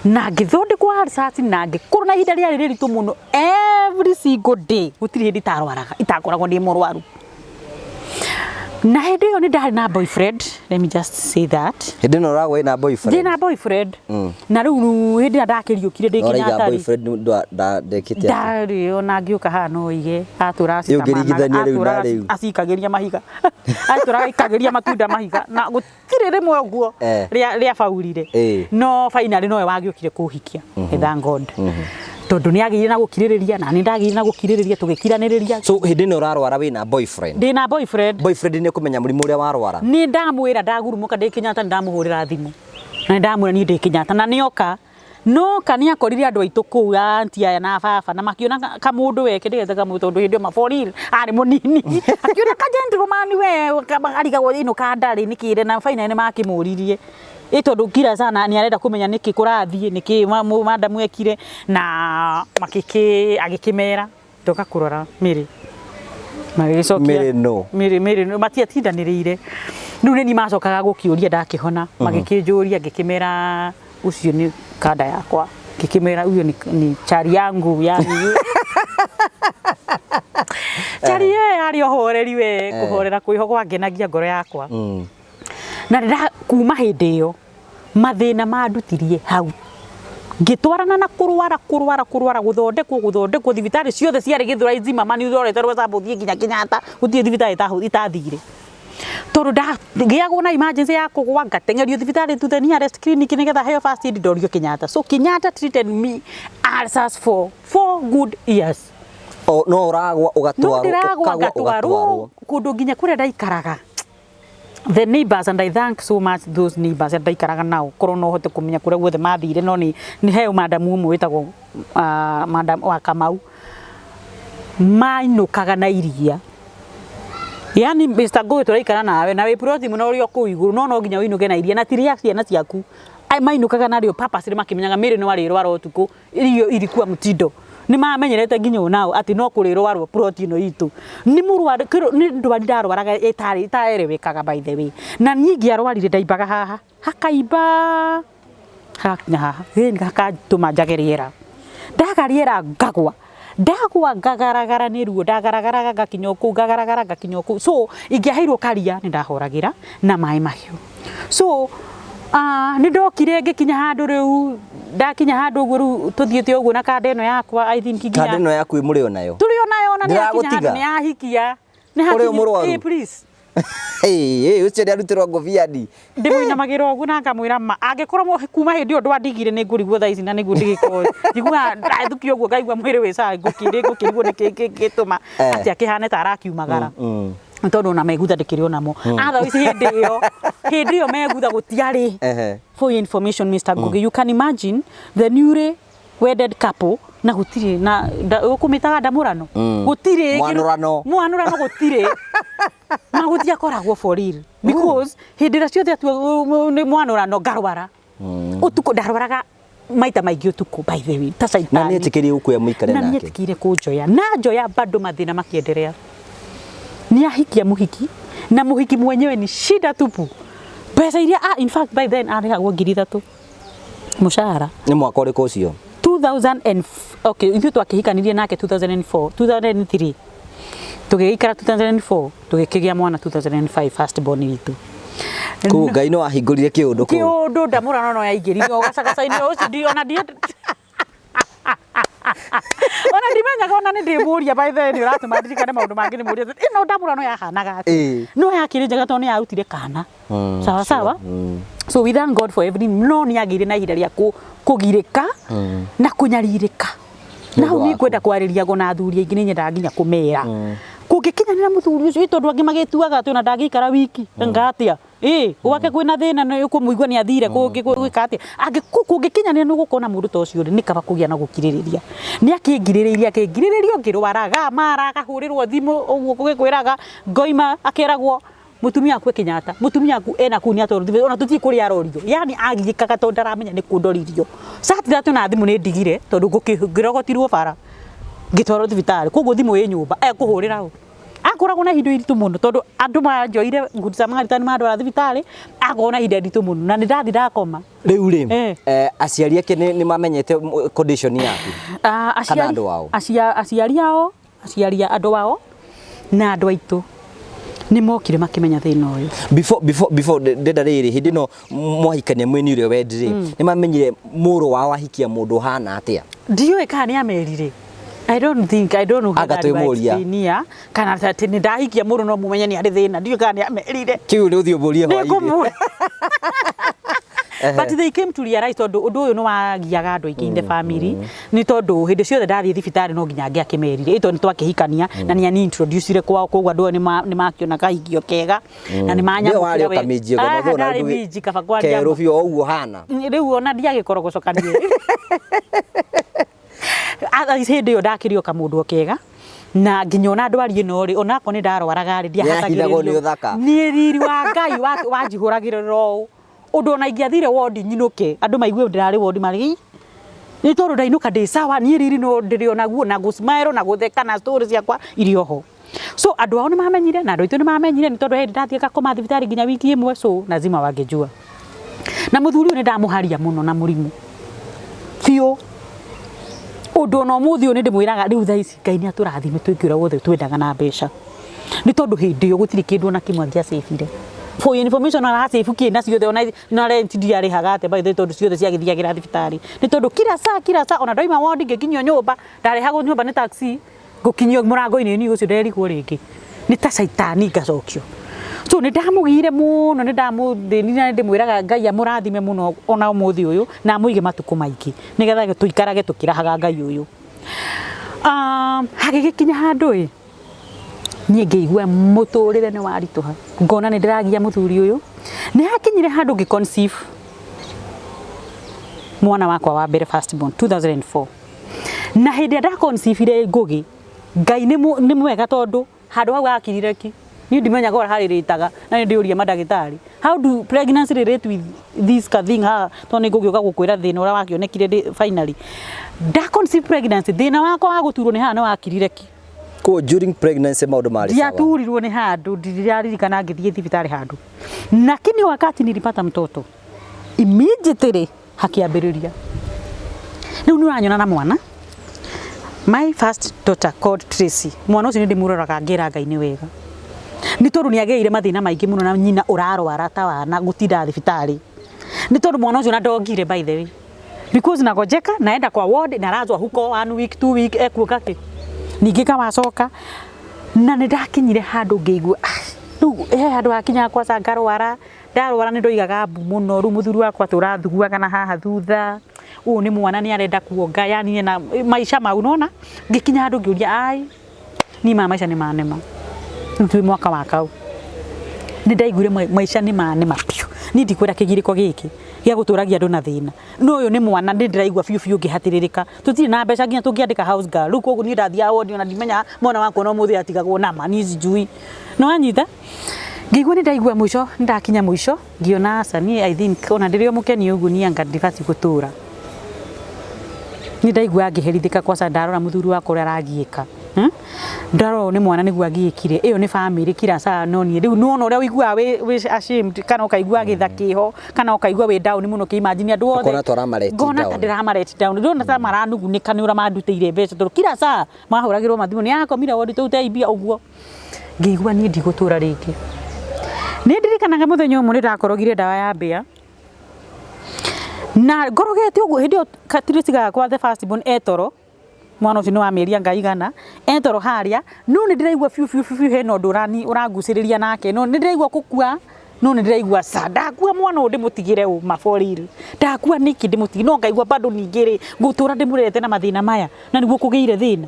na ngĩthondekwo ulcers na ngĩkorwo na ihinda rĩarĩ rĩritũ mũno. Every single day, gũtirĩ hĩndĩ itarwaraga, itakoragwo ndĩ mũrwaru. Na hĩndĩ ĩyo nĩ ndarĩ na boyfriend, let me just say that. Hĩndĩ ĩno ũragwo wĩna boyfriend? Ndĩ na boyfriend. Na rĩu hĩndĩ ĩrĩa ndakĩriũkire ndĩ Ũraiga Kenyatta rĩ, boyfriend ndekĩte atĩa? Ndarĩ ona ngĩũka haha no ige atũraga. Rĩu ũngĩringithania rĩu na rĩu? Acikagĩria mahiga, atũraga ikagĩria matunda mahiga, na gũtirĩ rĩmwe ũguo rĩa baurire. No finally nowe wagĩũkire kũhikia. Thank God, tondũ nĩ agĩire na gũkirĩrĩria na nĩ ndagĩire na gũkirĩrĩria, tũgĩkiranĩrĩria. So hĩndĩ ĩno ũrarwara wĩna boyfriend? Ndĩ na boyfriend. Boyfriend nĩ kũmenya mũrimũ ũrĩa warwara? Nĩ ndamwĩra ndagurumũka ndĩ Kenyatta, nĩ ndamũhũrĩra thimũ na nĩ ndamwĩra niĩ ndĩ Kenyatta, na nĩoka noka nĩ akorire andũ aitũ kũu, auntie aya na baba, na makĩona kamũndũ we kĩndĩgete kamũndũ, tondũ hĩndĩ ĩyo ma for real arĩ mũnini, akĩona ka gentleman we arigagwo ĩno kandarĩ nĩkĩre, na finally nĩ makĩmũririe ĩ tondũ kila sana nĩ arenda kũmenya nĩkĩ kũrathiĩ, nĩkĩ madamu ekire, na makĩkĩ agĩkĩmera ndoka kũrora Mĩrĩ, magĩgĩcokia. Mĩrĩ nũ? Mĩrĩ matiatindanĩrĩire. Rĩu nĩ niĩ macokaga gũkĩũria ndakĩhona, magĩkĩnjũria, ngĩkĩmera ũcio nĩ kanda yakwa, ngĩkĩmera huyo ni chari yangu, yani chari ye yarĩ ũhoreri we kũhorera kwĩho gwangenagia ngoro yakwa. Na rĩrĩa kuma hĩndĩ ĩyo mathĩna mandutirie hau, ngĩtwarana na kũrwara, kũrwara, kũrwara, gũthondekwo, gũthondekwo thibitarĩ ciothe ciarĩ Gĩthũrai nzima, mani ũrorete Rwecamba ũthiĩ nginya Kenyatta, gũtirĩ thibitarĩ itathire, tondũ ndagĩagwo na emergency ya kũgwa, ngateng'erio thibitarĩ to the nearest clinic nĩgetha heo first aid, ndorio Kenyatta. So Kenyatta treated me ulcers for 4 good years. O, no ũragwa No ũgatwarwo? ndĩragwa Ũkagwa ngatwarwo ũgatwarwo. Kũndũ nginya kũrĩa ndaikaraga, the neighbors, and I thank so much those neighbors arĩa ndaikaraga nao, korwo no hote kũmenya kũrĩa guothe mathire, no nĩ heo madamu ũmwe wĩtagwo madam wa Kamau, mainũkaga na iria. Yani Mr. Ngũgĩ, tũraikara nawe na wĩ ploti mũno ũrĩ o kũu igũrũ, no nginya ũinũke na iria na ti rĩa ciana ciaku. Ai mainũkaga narĩo purposely, makĩmenyaga Mĩrĩ no arĩrwara ũtukũ, irio ilikuwa mtindo. Nĩ mamenyerete nginya onao atĩ no kũrĩrwarwo ploti ĩno itũ nĩ mũrwaru nĩ ndwari ndarwaraga ĩtarĩ ĩtaerewekaga, by the way. Na niĩ ingĩarwarire ndaimbaga haha, hakaimba hagakinya haha, then hakatũma njage rĩera, ndaga rĩera ngagwa, ndagwa ngagaragara nĩ ruo, ndagaragaraga ngakinya o kũu, ngagaragara ngakinya o kũu. So ingĩaheirwo karia nĩ ndahoragĩra na maĩ mahiũ. So nĩ ndokire ngĩkinya handũ, rĩu ndakinya handũ ũguo, rĩu tũthiĩte ũguo na kanda ĩno yakwa, I think nginya Kanda ĩno yaku mũrĩ o nayo? Tũrĩ o nayo, na nĩ yakinya handũ Ndĩragũtiga? nĩ yahikia nĩ Ũrĩ o hakinya. mũrwaru? Eh, please. Hey, ũcio nĩ arutĩrwo ngobiani. Ndĩmũinamagĩra ũguo na ngamwĩra ma angĩkorwo kuma hĩndĩ ĩyo ndwandigire nĩ ngũrigwo thaa ici, na nĩguo ndigĩkorwo njiguaga ndathukio ũguo, ngaigua mwĩrĩ wĩ sawa, ngũkĩrigwo nĩ kĩ kĩngĩtũma atĩ akĩhane ta arakiumagara. Nĩ tondũ ona megutha ndĩkĩrĩ onamo. Otherwise hĩndĩ ĩyo megutha gũtiarĩ. For your information, Mr. Ngugi, you can imagine the newly wedded couple na gũtirĩ na ũkũmĩtaga ndamũrano. Gũtirĩ Mwanũrano. Mwanũrano gũtirĩ na gũtiakoragwo for real, because hĩndĩ ĩrĩa ciothe atua nĩ mwanũrano ngarwara ũtukũ, ndarwaraga maita maingĩ ũtukũ, by the way, ta Na caitani. nĩ etĩkĩrie gũkuoya mũikare Na nake? Nĩetĩkĩire kũnjoya na njoya, bado mathĩna makĩenderea. Nĩ ahikia mũhiki, na mũhiki mwenyewe ni shida tupu. Mbeca iria in fact by then arĩhagwo 3,000 mũcara. Nĩ mwaka ũrĩkũ ũcio? 2000 and okay, ithuĩ twakĩhikanirie nake 2004, 2003. Tũgĩgĩikara 2004, tũgĩkĩgĩa mwana 2005, first born witũ. Kũu Ngai no ahingũrire kĩũndũ kũu. Kĩũndũ ndamũrano no yaingĩrire o gacagaca-inĩ ũcio ndi ona ndi ona ndimenyaga ona nĩ ndĩmũria. By the way, nĩ ũratũma ndirikane maũndũ mangĩ nĩ mũria ĩno ndamũrano yahanaga atĩa. No yakĩrĩ njega tondũ nĩ yarutire kana. Sawa sawa. So we thank God for everything, no nĩ agĩire na ihinda rĩa kũgirĩka na kũnyarirĩka. Na hau Nĩ ũndũ nĩ waku. ngwenda kwarĩria na athuri aingĩ, nĩ nyendaga nginya kũmera kũngĩkinyanĩra mũthuri ũcio, ĩ tondũ angĩ magĩtuaga atĩ ona ndangĩikara wiki ngatia ĩ gwake kwĩna thĩna nĩ ũkũmũigua nĩ athire kũngĩ gwĩka atĩa. Kũngĩkinyanĩra nĩ ũgũkona mũndũ ta ũcio rĩ, nĩ kaba kũgĩa na gũkirĩrĩria. Nĩ akĩngirĩrĩirie, akĩngirĩrĩria ngĩrwaraga mara agahũrĩrwo thimũ ũguo gũgĩkwĩraga ngoima akeragwo mũtumia aku e Kenyatta, mũtumia aku ena kũu nĩ atwarwo, ona tũtiĩ kũrĩa arorio. Yani agiĩkaga tondũ ndaramenya nĩ kũ ndoririo. Saturday atĩ ona thimũ nĩ ndigire tondũ ngĩrogotirwo bara ngĩtwarwo thibitarĩ, koguo thimũ ĩ nyũmba ekũhũrĩra ũ. Akoragwo na ihinda iritũ mũno tondũ andũ manjoire Good Samaritan mandwara thibitarĩ, akoragwo na ihinda iritũ mũno na nĩ ndathi ndakoma. Rĩu rĩ, Eh. aciari ake nĩ mamenyete condition yaku? Ah, Kana andũ ao? Aciari ao, aciari a andũ ao na andũ aitũ nĩ mokire makĩmenya thĩna ũyũ. Before ndenda rĩrĩ, hĩndĩ ĩno mwahikania mwĩni ũrĩa wendi rĩ, nĩ mamenyire mũrũ wao ahikia mũndũ ũhana atĩa? Ndiũĩ kana nĩ amerire. I don't think, I don't know Anga whether twĩmũria. nĩ kana atĩ nĩ ndahikia mũndũ no mũmenye nĩ arĩ thĩna. Ndiũĩ kana nĩ amerire. Kĩu nĩ ũthiĩ ũmũrie hwaĩ-inĩ. Nĩngũmũria. But they came to realize tondũ ũndũ ũyũ nĩ wagiaga andũ aingĩ in the family, nĩ tondũ hĩndĩ ciothe ndathiĩ thibitarĩ no nginya angĩakĩmerire, ĩ tondũ nĩ twakĩhikania na nĩ ani introducire kwao, koguo andũ aya nĩ makĩona kahikio kega na nĩ Nĩwe warĩ o kamĩnji Ah, ndarĩ minji kaba kwaria kerũ biũ o ũguo hana. Rĩu ona ndiagĩkorogocokanie hĩndĩ ĩyo ndakĩrĩ o kamũndũ o kega na nginya ona ndwari ĩno rĩ, onakorwo nĩ ndarwaraga rĩ, Nĩahithagwo nĩ ũthaka. Niĩ riri wa Ngai wanjihũragĩrĩra ũũ ũndũ ona ingĩathire wondi nyinũke andũ maigue ndĩrarĩ wondi marĩ "Ĩ, nĩ tondũ ndainũka ndĩ sawa." Niĩ riri no ndĩrĩ onaguo na gũ-smile na gũtheka na story ciakwa irĩ oho. So andũ ao nĩ mamenyire na andũ aitũ nĩ mamenyire, nĩ tondũ hĩndĩ ndathiĩ ngakoma thibitarĩ nginya wiki ĩmwe, so lazima wangĩjua. Na mũthuri ũyũ nĩ ndamũharia mũno na mũrimũ biũ, ũndũ ona ũmũthĩ ũyũ nĩ ndĩmwĩraga rĩu thaa ici Ngai nĩ atũrathime twĩke ũrĩa wothe twendaga na mbeca, nĩ tondũ hĩndĩ ĩyo gũtirĩ kĩndũ ona kĩmwe angĩacĩbire. For your information, aracĩbu kĩ na ciothe, ona na rent ndiarĩhaga atĩa by the way, tondũ ciothe ciagĩthiagĩra thibitarĩ, nĩ tondũ kila saa kila saa ona ndaima wondi ngĩkinyio nyũmba ndarehagwo nyũmba nĩ taxi, ngũkinyio mũrango-inĩ niĩ ũcio nderigwo rĩngĩ nĩ ta caitani ngacokio. So nĩ ndamũgire mũno, nĩ ndamũthĩnire na nĩ ndĩmwĩraga Ngai amũrathime mũno ona ũmũthĩ ũyũ na amũige matukũ maingĩ nĩgetha tũikarage tũkĩrahaga Ngai ũyũ. Hagĩgĩkinya handũ ĩ niĩ ngĩigua mũtũrĩre nĩ waritũha, ngona nĩ ndĩragia mũthuri ũyũ. Nĩ hakinyire handũ ngĩ conceive mwana wakwa wa mbere, first born, 2004, na hĩndĩ ĩrĩa ndaconceive Ngũgĩ, Ngai nĩ mwega tondũ handũ hau hakirire ki. Niĩ ndimenyaga ũrĩa harĩrĩtaga na nĩ ndĩũria mandagĩtarĩ, how do pregnancy relate with this ka thing haha, tondũ nĩ ngũgĩũka gũkwĩra thĩna ũrĩa wakĩonekire finally nda conceive pregnancy. Thĩna wakwa wa gũturwo nĩ haha nĩ wakirire ki. Ko during pregnancy maũndũ marĩ sawa? Ndiaturirwo nĩ handũ, ndiraririkana ngĩthiĩ thibitarĩ handũ, lakini wakati nilipata mtoto immediately hakiambĩrĩria. Rĩu nĩ ũranyona na mwana, my first daughter called Tracy. Mwana ũcio nĩ ndĩmũroraga ngĩra Ngai nĩ wega, nĩ tondũ nĩ agĩire mathĩna maingĩ mũno na nyina ũrarwara ta wana gũtinda thibitarĩ, nĩ tondũ mwana ũcio na ndongire by the way, because nagonjeka naenda kwa ward narazwa huko one week, 2 week, ekuoka kĩ ningĩ kawacoka. Na nĩ ndakinyire handũ ngĩigua, "Ah, rĩu he handũ hakinyaga kwaca ngarwara." Ndarwara nĩ ndoigaga mbu mũno. Rĩu mũthuri wakwa tũrathuguaga na haha thutha ũũ nĩ mwana nĩ arenda kuonga, yani na maica mau nona ngĩkinya handũ ngĩũria, ai niĩ maya maica nĩ manema. Rĩu twĩ mwaka wa kau nĩ ndaiguire maica nĩ manema biũ. Niĩ ndikwenda kĩgirĩko gĩkĩ gĩa gũtũragia andũ na thĩna, no ũyũ nĩ mwana nĩ ndĩraigua biũ biũ ngĩhatĩrĩrĩka. Tũtirĩ na mbeca nginya tũngĩandĩka house girl. Rĩu koguo niĩ ndathiaga wodi ona ndimenya mwana wakwa no mũthĩ atigagwo nama niĩ sijui nĩ wanyita. Ngĩigua nĩ ndaigua mũico, nĩ ndakinya mũico, ngĩona aca, niĩ I think ona ndĩrĩ o mũkeni ũguo, niĩ anga ndibatiĩ gũtũra. Nĩ ndaigua ngĩherithĩka kwaca ndarora mũthuri wakwa ũrĩa aragiĩka. Ndarora nĩ mwana nĩguo angĩkire ĩyo nĩ family kila saa no niĩ rĩu nĩwona ũrĩa ũiguaga wĩ ashamed kana ũkaigua gĩtha kĩho kana ũkaigua wĩ down mũno kĩ-imagine andũ othe. Ũkona ta ũrama-let Ngona ta down. ndĩrama-let down, ndĩrona ta maranugunĩka nĩ ũrĩa mandutĩire mbeca tondũ kila saa mahũragĩrwo mathimũ nĩ akomire wodi tũrute mbia ũguo. Ngĩigua niĩ ndigũtũra rĩngĩ. Nĩ ndirikanaga mũthenya ũmwe nĩ ndakorogire ndawa ya mbĩa na ngorogete ũguo hĩndĩ ĩyo katirĩci gakwa the first born etoro mwana ũcio nĩ wa mĩeri anga igana etoro harĩa no nĩ ndĩraigua biũ biũ biũ hena ũndũ ũrangucĩrĩria nake no nĩ ndĩraigua gũkua no nĩ ndĩraigua ca ndakua mwana ũyũ ndĩmũtigĩre ũ ma for real ndakua nĩkĩ ndĩmũtigĩre no ngaigua bado ningĩ rĩ ngũtũra ndĩmũrerete na mathĩna maya na nĩguo kũgĩire thĩna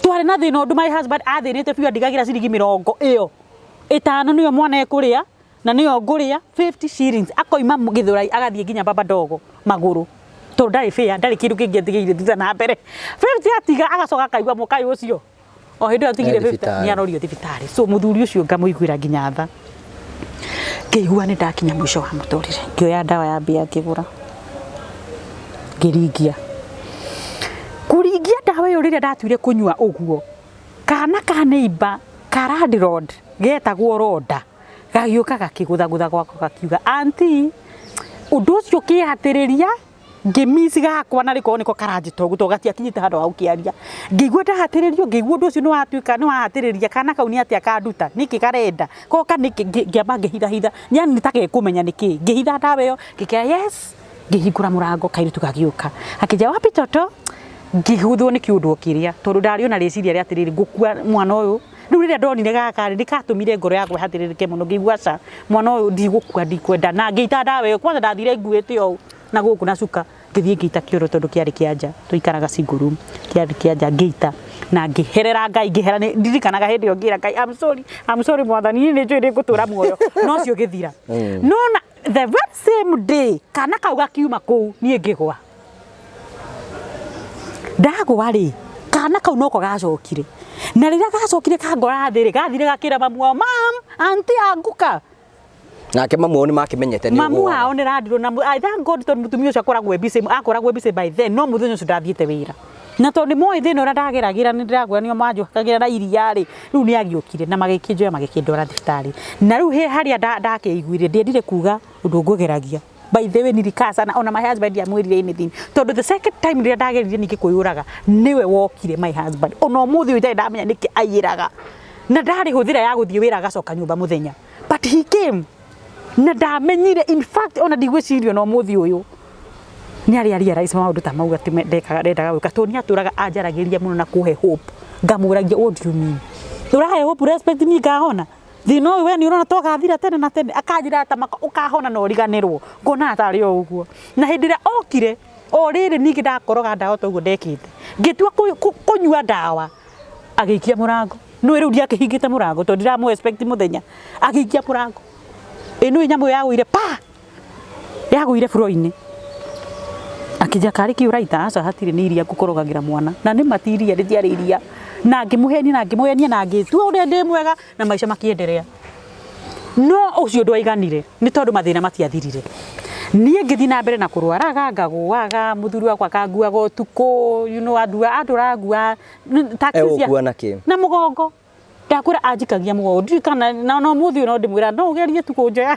twarĩ na thĩna ũndũ my husband athĩnĩte biũ andigagĩra ciringi mĩrongo ĩyo ĩtano nĩyo mwana ekũrĩa na nĩyo ngũrĩa 50 shillings akoima Gĩthũrai agathiĩ nginya Baba Ndogo magũrũ tondũ ndarĩ fare ndarĩ kĩndũ kĩngĩ atigĩire thutha na mbere 50 atiga agacoka akaigua mũkaĩ ũcio o hĩndĩ ĩyo atigire 50 thibitarĩ. nĩ arorio thibitarĩ so mũthuri ũcio ngamũiguĩra nginya tha ngĩigua nĩ ndakinya mũico wa mũtũrĩre ngĩoya ndawa ya mbĩa ngĩgũra ngĩringia kũringia ndawa ĩyo rĩrĩa ndatuire kũnyua ũguo kana ka neighbor ka landlord getagwo Roda gagĩũka gakĩgũthagũtha gwakwa gakiuga auntie ũndũ ũcio ũkĩhatĩrĩria ngĩmici gakwa na rĩkorwo nĩko karanjĩta ũguo tondũ gatiakinyĩte handũ ha gũkĩaria ngĩigua ndahatĩrĩrio ngĩigua ũndũ ũcio nĩwatuĩka nĩwahatĩrĩria kana kau nĩ atĩa kanduta nĩkĩ karenda koka nĩkĩ ngĩamba ngĩhithahitha yani nĩ ta gekũmenya nĩkĩ ngĩhitha ndawa ĩyo ngĩkĩra yes ngĩhingũra mũrango kairĩtu gagĩũka akĩnjĩra wapi toto ngĩgũthwo nĩ kĩũndũ o kĩrĩa tondũ ndarĩ ona rĩciria rĩa atĩrĩrĩ ngũkua mwana ũyũ rĩu rĩrĩa ndonire gaka rĩ nĩkatũmire ngoro yakwa ĩhatĩrĩrĩke mũno ngĩigua aca mwana ũyũ ndigũkua ndikwenda na ngĩita ndawa ĩyo kwanza ndathire nguĩte ũũ na gũkũ na cuka ngĩthiĩ ngĩita kĩoro tondũ kĩarĩ kĩa nja tũikaraga single room kĩarĩ kĩa nja ngĩita na ngĩherera Ngai ngĩhera ndirikanaga hĩndĩ ĩyo ngĩra Ngai I'm sorry, I'm sorry mwathani niĩ nĩ njũĩ nĩ ngũtũra muoyo no ũcio ũgĩthira no na the very same day kana kau gakiuma kũu niĩ ngĩgwa ndagwa rĩ kana kau noko gacokire na rĩrĩa gacokire kangora thĩ rĩ gathire gakĩra mamu wao mam auntie anguka Nake mamu wao nĩ makĩmenyete nĩ mamu ũgũaga. wao nĩ randirwo na I thank God tondũ mũtumia ũcio akoragwo e busy akoragwo e busy by then no mũthenya ũcio ndathiĩte wĩra na tondũ nĩ moĩ thĩna ũrĩa ndageragĩra nĩ ndĩrakwĩra nĩo manjũkagĩra na iria rĩ rĩu nĩ agĩũkire na magĩkĩnjoya magĩkĩndwara thibitarĩ na rĩu he harĩa ndakĩiguire ndiendire kuga ũndũ ngũgeragia by the way nilikaa sana ona my husband ndiamwĩrire anything tondũ the second time rĩrĩa ndageririe ningĩ kwĩyũraga nĩwe wokire my husband ona ũmũthĩ ũyũ itarĩ ndamenya nĩkĩ aiyĩraga na ndarĩ hũthĩra ya gũthiĩ wĩra agacoka nyũmba mũthenya but he came na ndamenyire in fact ona ndigwĩciria ona ũmũthĩ ũyũ nĩ arĩa realize maũndũ ta mau atĩ ndekaga ndendaga gwĩka tondũ nĩ atũraga anjaragĩria mũno na kũhe hope ngamũragia what do you mean ũrahe hope respect niĩ ngahona thĩna ũyũ we nĩ ũrona to gathira tene na tene akanjĩra ta maka ũkahona na ũriganĩrwo ngona tarĩ o ũguo na hĩndĩ ĩrĩa okire o rĩrĩ ningĩ ndakoroga ndawa ta ũguo ndekĩte ngĩtua kũnyua ndawa agĩikia mũrango nĩ rĩu ndiakĩhingĩte mũrango tondũ ndiramũ expect mũthenya agĩikia mũrango ĩ nĩ nyamũ yagũire pa yagũire floor-inĩ akĩnjia karĩ kĩ ũraita aca hatirĩ nĩ iria ngũkorogagĩra mwana na nĩ mati iria rĩtiarĩ iria na ngĩmũhenia na ngĩmũhenia na ngĩtua ũrĩa ndĩ mwega na maica makĩenderea no ũcio ndwaiganire nĩ tondũ mathĩna matiathirire niĩ ngĩthiĩ na mbere na kũrwaraga ngagũaga mũthuri wakwa akanguaga ũtukũ you know, andua andũrangua taxi cia- Egũkua na kĩ? Na mũgongo ndakwĩra anjikagia mũgongo ndiũĩ kana na no mũthĩ ũyũ no ndĩmwĩra no ũgerie tu kũnjoya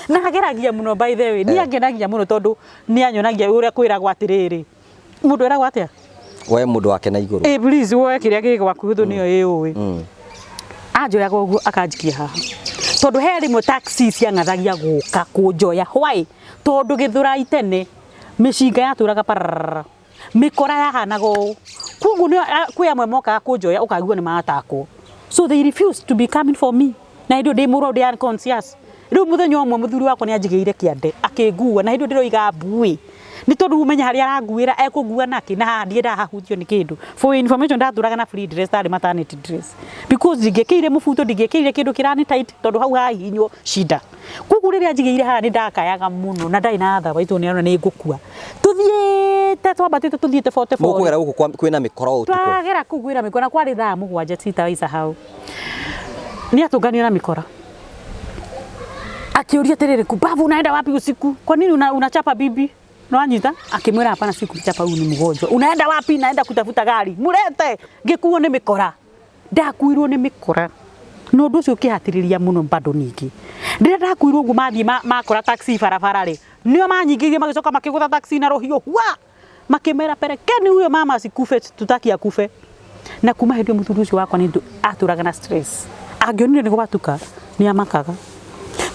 na ageragia mũno by the way nĩ angenagia mũno tondũ nĩ anyonagia ũrĩa kwĩragwo atĩrĩrĩ mũndũ eragwo atĩa Woe mũndũ wake na igũrũ. Ĩ please woe kĩrĩa gĩ gwaku thũ nĩyo ĩũĩ anjoyaga ũguo akanjikia haha tondũ he rĩmwe taxi ciang'athagia gũka kũnjoya why tondũ Gĩthũrai tene mĩcinga yatũraga pararara mĩkora yahanaga ũũ koguo kwĩ amwe mokaga kũnjoya ũkaigua nĩ matakwo so they refused to be coming for me na hĩndĩ ĩyo ndĩ mũrwaru ndĩ unconscious rĩu mũthenya ũmwe mũthuri wakwa nĩ anjigĩire kĩande akĩngua na hĩndĩ ĩyo ndĩroiga mbuĩ nĩ tondũ umenya harĩa aranguĩra ekũngua nakĩ na haha ndiendaga hahutio nĩ kĩndũ for your information ndatũraga na free dress tarĩ maternity dress because ndingĩkĩire mũbuto ndingĩkĩire kĩndũ kĩrani tight tondũ hau hahihinywo shida koguo rĩrĩa njigĩire haha nĩ ndakayaga mũno na ndarĩ na tha waitũ nĩ arona nĩ ngũkua tũthiĩte twambatĩte tũthiĩte 44 Mũkũgera gũkũ kwĩna mĩkora ũtukũ. Twagera kũu kwĩna mĩkora na kwarĩ thaa 7 sitawaisahau nĩ atũnganio na mĩkora akĩũria atĩrĩrĩ kumbavu unaenda wapi usiku kwa nini unachapa bibi Nwanyita akimwira hapana, si kumchapa, huyu ni mgonjwa. Unaenda wapi? Naenda kutafuta gari. Murete. Ngikuo nĩ mĩkora. Ndakuirwo nĩ mĩkora. Na ũndũ ũcio ũkĩhatĩrĩria mũno bado ningĩ. Rĩrĩa ndakuirwo ũguo mathiĩ makora taxi barabara rĩ, nĩo manyingĩrire magĩcoka makĩgũtha taxi na rũhiũ hwa. Makĩmera pelekeni huyo mama asikufe, tutaki akufe. Na kuma hĩndĩ ĩyo mũthuri ũcio wakwa nĩ atũraga na stress. Angĩonire nĩ gwatuka nĩ amakaga.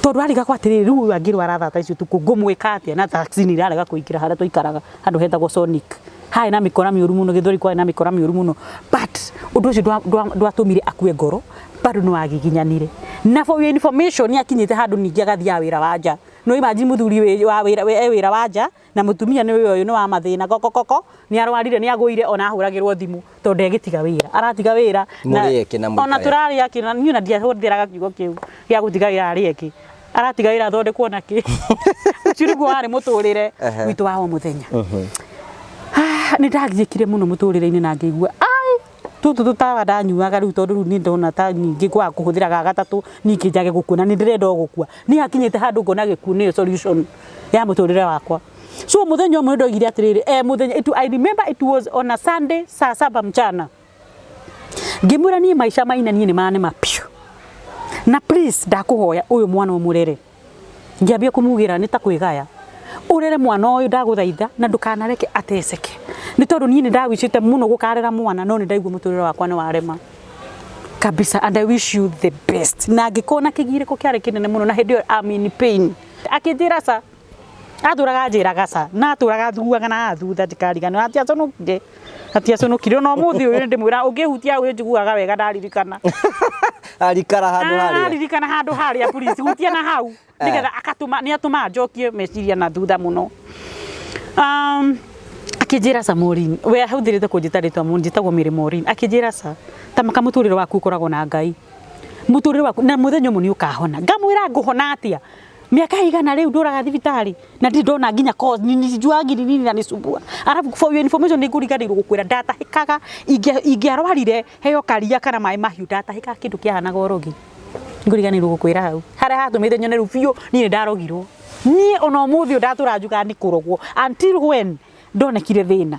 Tondũ arigagwo atĩrĩrĩ, rĩu ũyũ angĩrwara thaa ta ici ũtukũ ngũmwĩka atĩa na taxi nĩ irarega kũingĩra harĩa twaikaraga handũ hetagwo Sonic. Harĩ na mĩkora mĩũru mũno, Gĩthweri kwarĩ na mĩkora mĩũru mũno. But ũndũ ũcio ndwatũmire akue ngoro, bado no agiginyanire. Na for your information nĩ akinyĩte handũ ningĩ agathiaga wĩra wa nja. No imagine mũthuri wa wĩra e wĩra wa nja na mũtumia nĩ ũyũ nĩ wa mathĩna kokokoko nĩ arwarire nĩ agũire ona ahũragĩrwo thimũ tondũ ndegĩtiga wĩra aratiga wĩra. Mũrĩ na ona tũrarĩ ake na niĩ ona ndiahũthĩraga kiugo kĩu gĩa gũtiga wĩra arĩ eke aratiga wĩra athondekwo nakĩ. Ũcio nĩguo warĩ mũtũrĩre witũ wa o mũthenya. Nĩ ndagiĩkire mũno mũtũrĩre-inĩ na ngĩigua ai tũtũ tũtawa ndanyuaga rĩu tondũ rĩu nĩ ndona ta ningĩ kwaga kũhũthĩra ga gatatũ ningĩ njage gũkua na nĩ ndĩrenda o gũkua. Niĩ hakinyĩte handũ ngona gĩkuũ nĩyo solution ya mũtũrĩre wakwa. So mũthenya ũmwe ndoigire atĩrĩrĩ, mũthenya I remember it was on a Sunday saa saba mchana. Ngĩmwĩra niĩ maica maina niĩ nĩ manema piũ. Na please ndakũhoya ũyũ mwana ũmũrere. Ngĩambia kũmugĩra nĩ ta kwĩgaya. Ũrere mwana ũyũ ndagũthaitha na ndũkanareke ateceke. Nĩ tondũ niĩ nĩ ndawicĩte mũno gũkarera mwana no nĩ ndaigua mũtũrĩre wakwa nĩ warema. Kabisa, and I wish you the best. Na ngĩkorwo na kĩgirĩko kĩarĩ kĩnene mũno na hĩndĩ ĩyo I'm in pain. Akĩnjĩra ca. Atũraga anjĩraga ca na atũraga thuaga na thutha ndikariganĩrwo atiaconokire. Atiaconokire ona ũmũthĩ ũyũ ndĩmwĩra ũngĩhutia hau njiguaga wega ndaririkana. Arikara handũ harĩa. Aririkana handũ harĩa please hutia na hau nĩgetha akatũma nĩ atũma njokie meciria na thutha mũno. Akĩnjĩra ca Maureen, we ahũthĩrĩte kũnjĩta rĩtwa mũno, njĩtagwo Mary Maureen. Akĩnjĩra ca, ta maka mũtũrĩre waku ũkoragwo na Ngai. Mũtũrĩre waku na mũthenya ũmwe nĩ ũkahona. Ngamwĩra ngũhona atĩa? Miaka igana rĩu ndũraga thibitarĩ na ndirĩ ndona nginya cause ni sijuangi ni nini inanisumbua. Alafu for your information nĩ ngũriganĩirwo gũkwĩra ndatahĩkaga ingĩarwarire heo karia kana maĩ mahiũ ndatahĩkaga kĩndũ kĩahanaga ũrogi. Ngũriganĩirwo gũkwĩra hau. Harĩa hatũmĩte nyone rĩu biũ niĩ nĩ ndarogirwo. Niĩ ona ũmũthĩ ũyũ ndatũra njugaga nĩ kũrogwo until when ndonekire thĩna.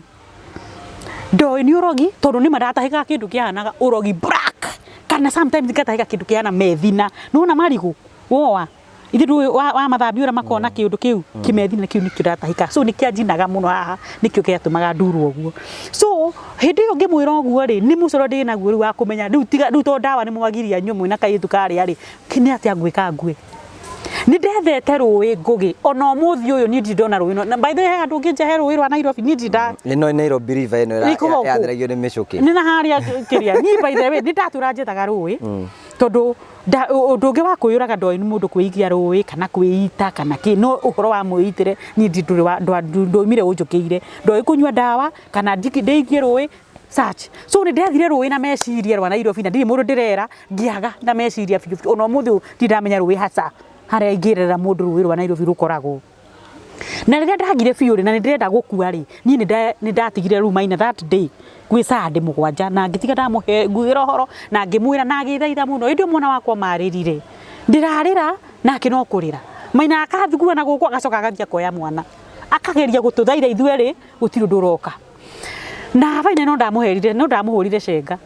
Ndoĩ nĩ ũrogi tondũ nĩma ndatahĩkaga kĩndũ kĩahanaga ũrogi black kana sometimes ngatahĩka kĩndũ kĩhana methina. Nĩwona marigũ woa ithe ndũĩ wa mathambia ũrĩa makoragwo na kĩũndũ kĩu kĩmethina kĩu nĩkĩo ndatahĩkaga. So nĩkĩanjinaga mũno haha nĩkĩo gĩatũmaga ndurwo ũguo. So hĩndĩ ĩyo ngĩmwĩra ũguo rĩ nĩ mũcoro ndĩ naguo rĩu wa kũmenya rĩu tiga rĩu tondũ ndawa nĩ mwagiria nyue mwĩna kairĩtu karĩa rĩ nĩ atĩa ngwĩka ngue. Nĩ ndethete rũĩ Ngũgĩ ona ũmũthĩ ũyũ niĩ ndirĩ ndona rũĩ na by the way he handũ ũngĩnja he rũĩ rwa Nairobi niĩ ndirĩ nda Ĩno Nairobi River ĩno ĩratheragio nĩ mĩcũkĩ. Nĩ na harĩa kĩrĩa niĩ by the way nĩ ndatũra njethaga rũĩ tondũ ũndũ ũngĩ wa kwĩyũraga ndoĩ nĩ mũndũ kwĩikia rũĩ kana kwĩita kana kĩ no ũhoro wa mwĩitĩre niĩ ndũrĩ ndoimire ũnjũkĩire ndoĩ kũnyua ndawa kana ndĩikie rũĩ search. So nĩ ndethire rũĩ na meciria rwa Nairobi na ndirĩ mũndũ ndĩrera ngĩaga na meciria biũ biũ ona ũmũthĩ ũyũ ndirĩ ndamenya rũĩ haca harĩa ingĩrera mũndũ rũĩ rwa Nairobi rũkoragwo. Na rĩrĩa ndagire biũ rĩ na nĩ ndĩrenda gũkua rĩ niĩ nĩ ndatigire rĩu Maina that day gwĩ Sunday mũgwanja na ngĩtiga ndamũhe ngugĩra ũhoro na ngĩmwĩra na agĩthaitha mũno ĩndĩ mwana wakwa marĩrire ndĩrarĩra nake no kũrĩra Maina akathugua na gũkũ agacoka agathiĩ akoya mwana akageria gũtũthaitha ithuerĩ gũtirĩ ũndũ ũroka. Na baina no ndamũherire no ndamũhũrire cenga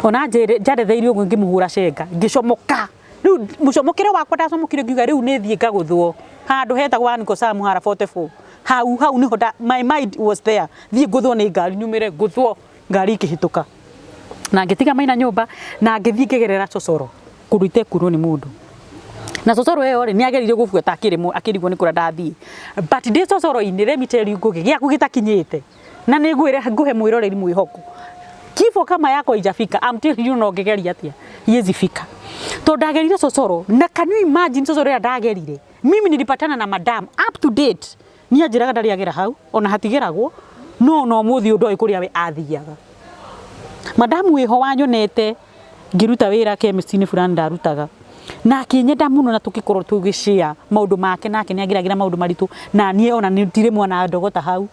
ona njaretheirio ũguo ngĩmũhũra cenga ngĩcomoka rĩu mũcomokere wakwa ndacomokire ngiuga rĩu nĩ thiĩ ngagũthwo handũ hetagwo Anko Sam hara 44 hau hau niho my mind was there thiĩ ngũthwo nĩ ngari nyumĩre ngũthwo ngari ikĩhĩtũka na ngĩtiga Maina nyũmba na ngĩthiĩ ngĩgerera cocoro kũndũ itekuonwo nĩ mũndũ. Na cocoro ĩyo rĩ nĩ ageririe gũbuata akĩrigwo nĩ kũrĩa ndathiĩ but ndĩ cocoro-inĩ let me tell you Ngũgĩ gĩaku gĩtakinyĩte na nĩ ngwĩre ngũhe mwĩroreri mwĩhoko kifo kama yako haijafika I'm telling you no ngĩgeria atĩa iwezi fika tondũ ndagerire cocoro na can you imagine cocoro ĩrĩa ndagerire mimi nilipatana na madam up to date niĩ anjĩraga ndarĩ agera hau ona hatigeragwo no no mũthĩ ũyũ ndoĩ kũrĩa we athiaga. Madamu wĩho wanyonete ngĩruta wĩra chemist-inĩ fulani ndarutaga na akĩnyenda mũno na tũgĩkorwo tũgĩshare maũndũ make nake nĩ ageragĩra maũndũ maritũ na niĩ ona ndirĩ mwana ndogota hau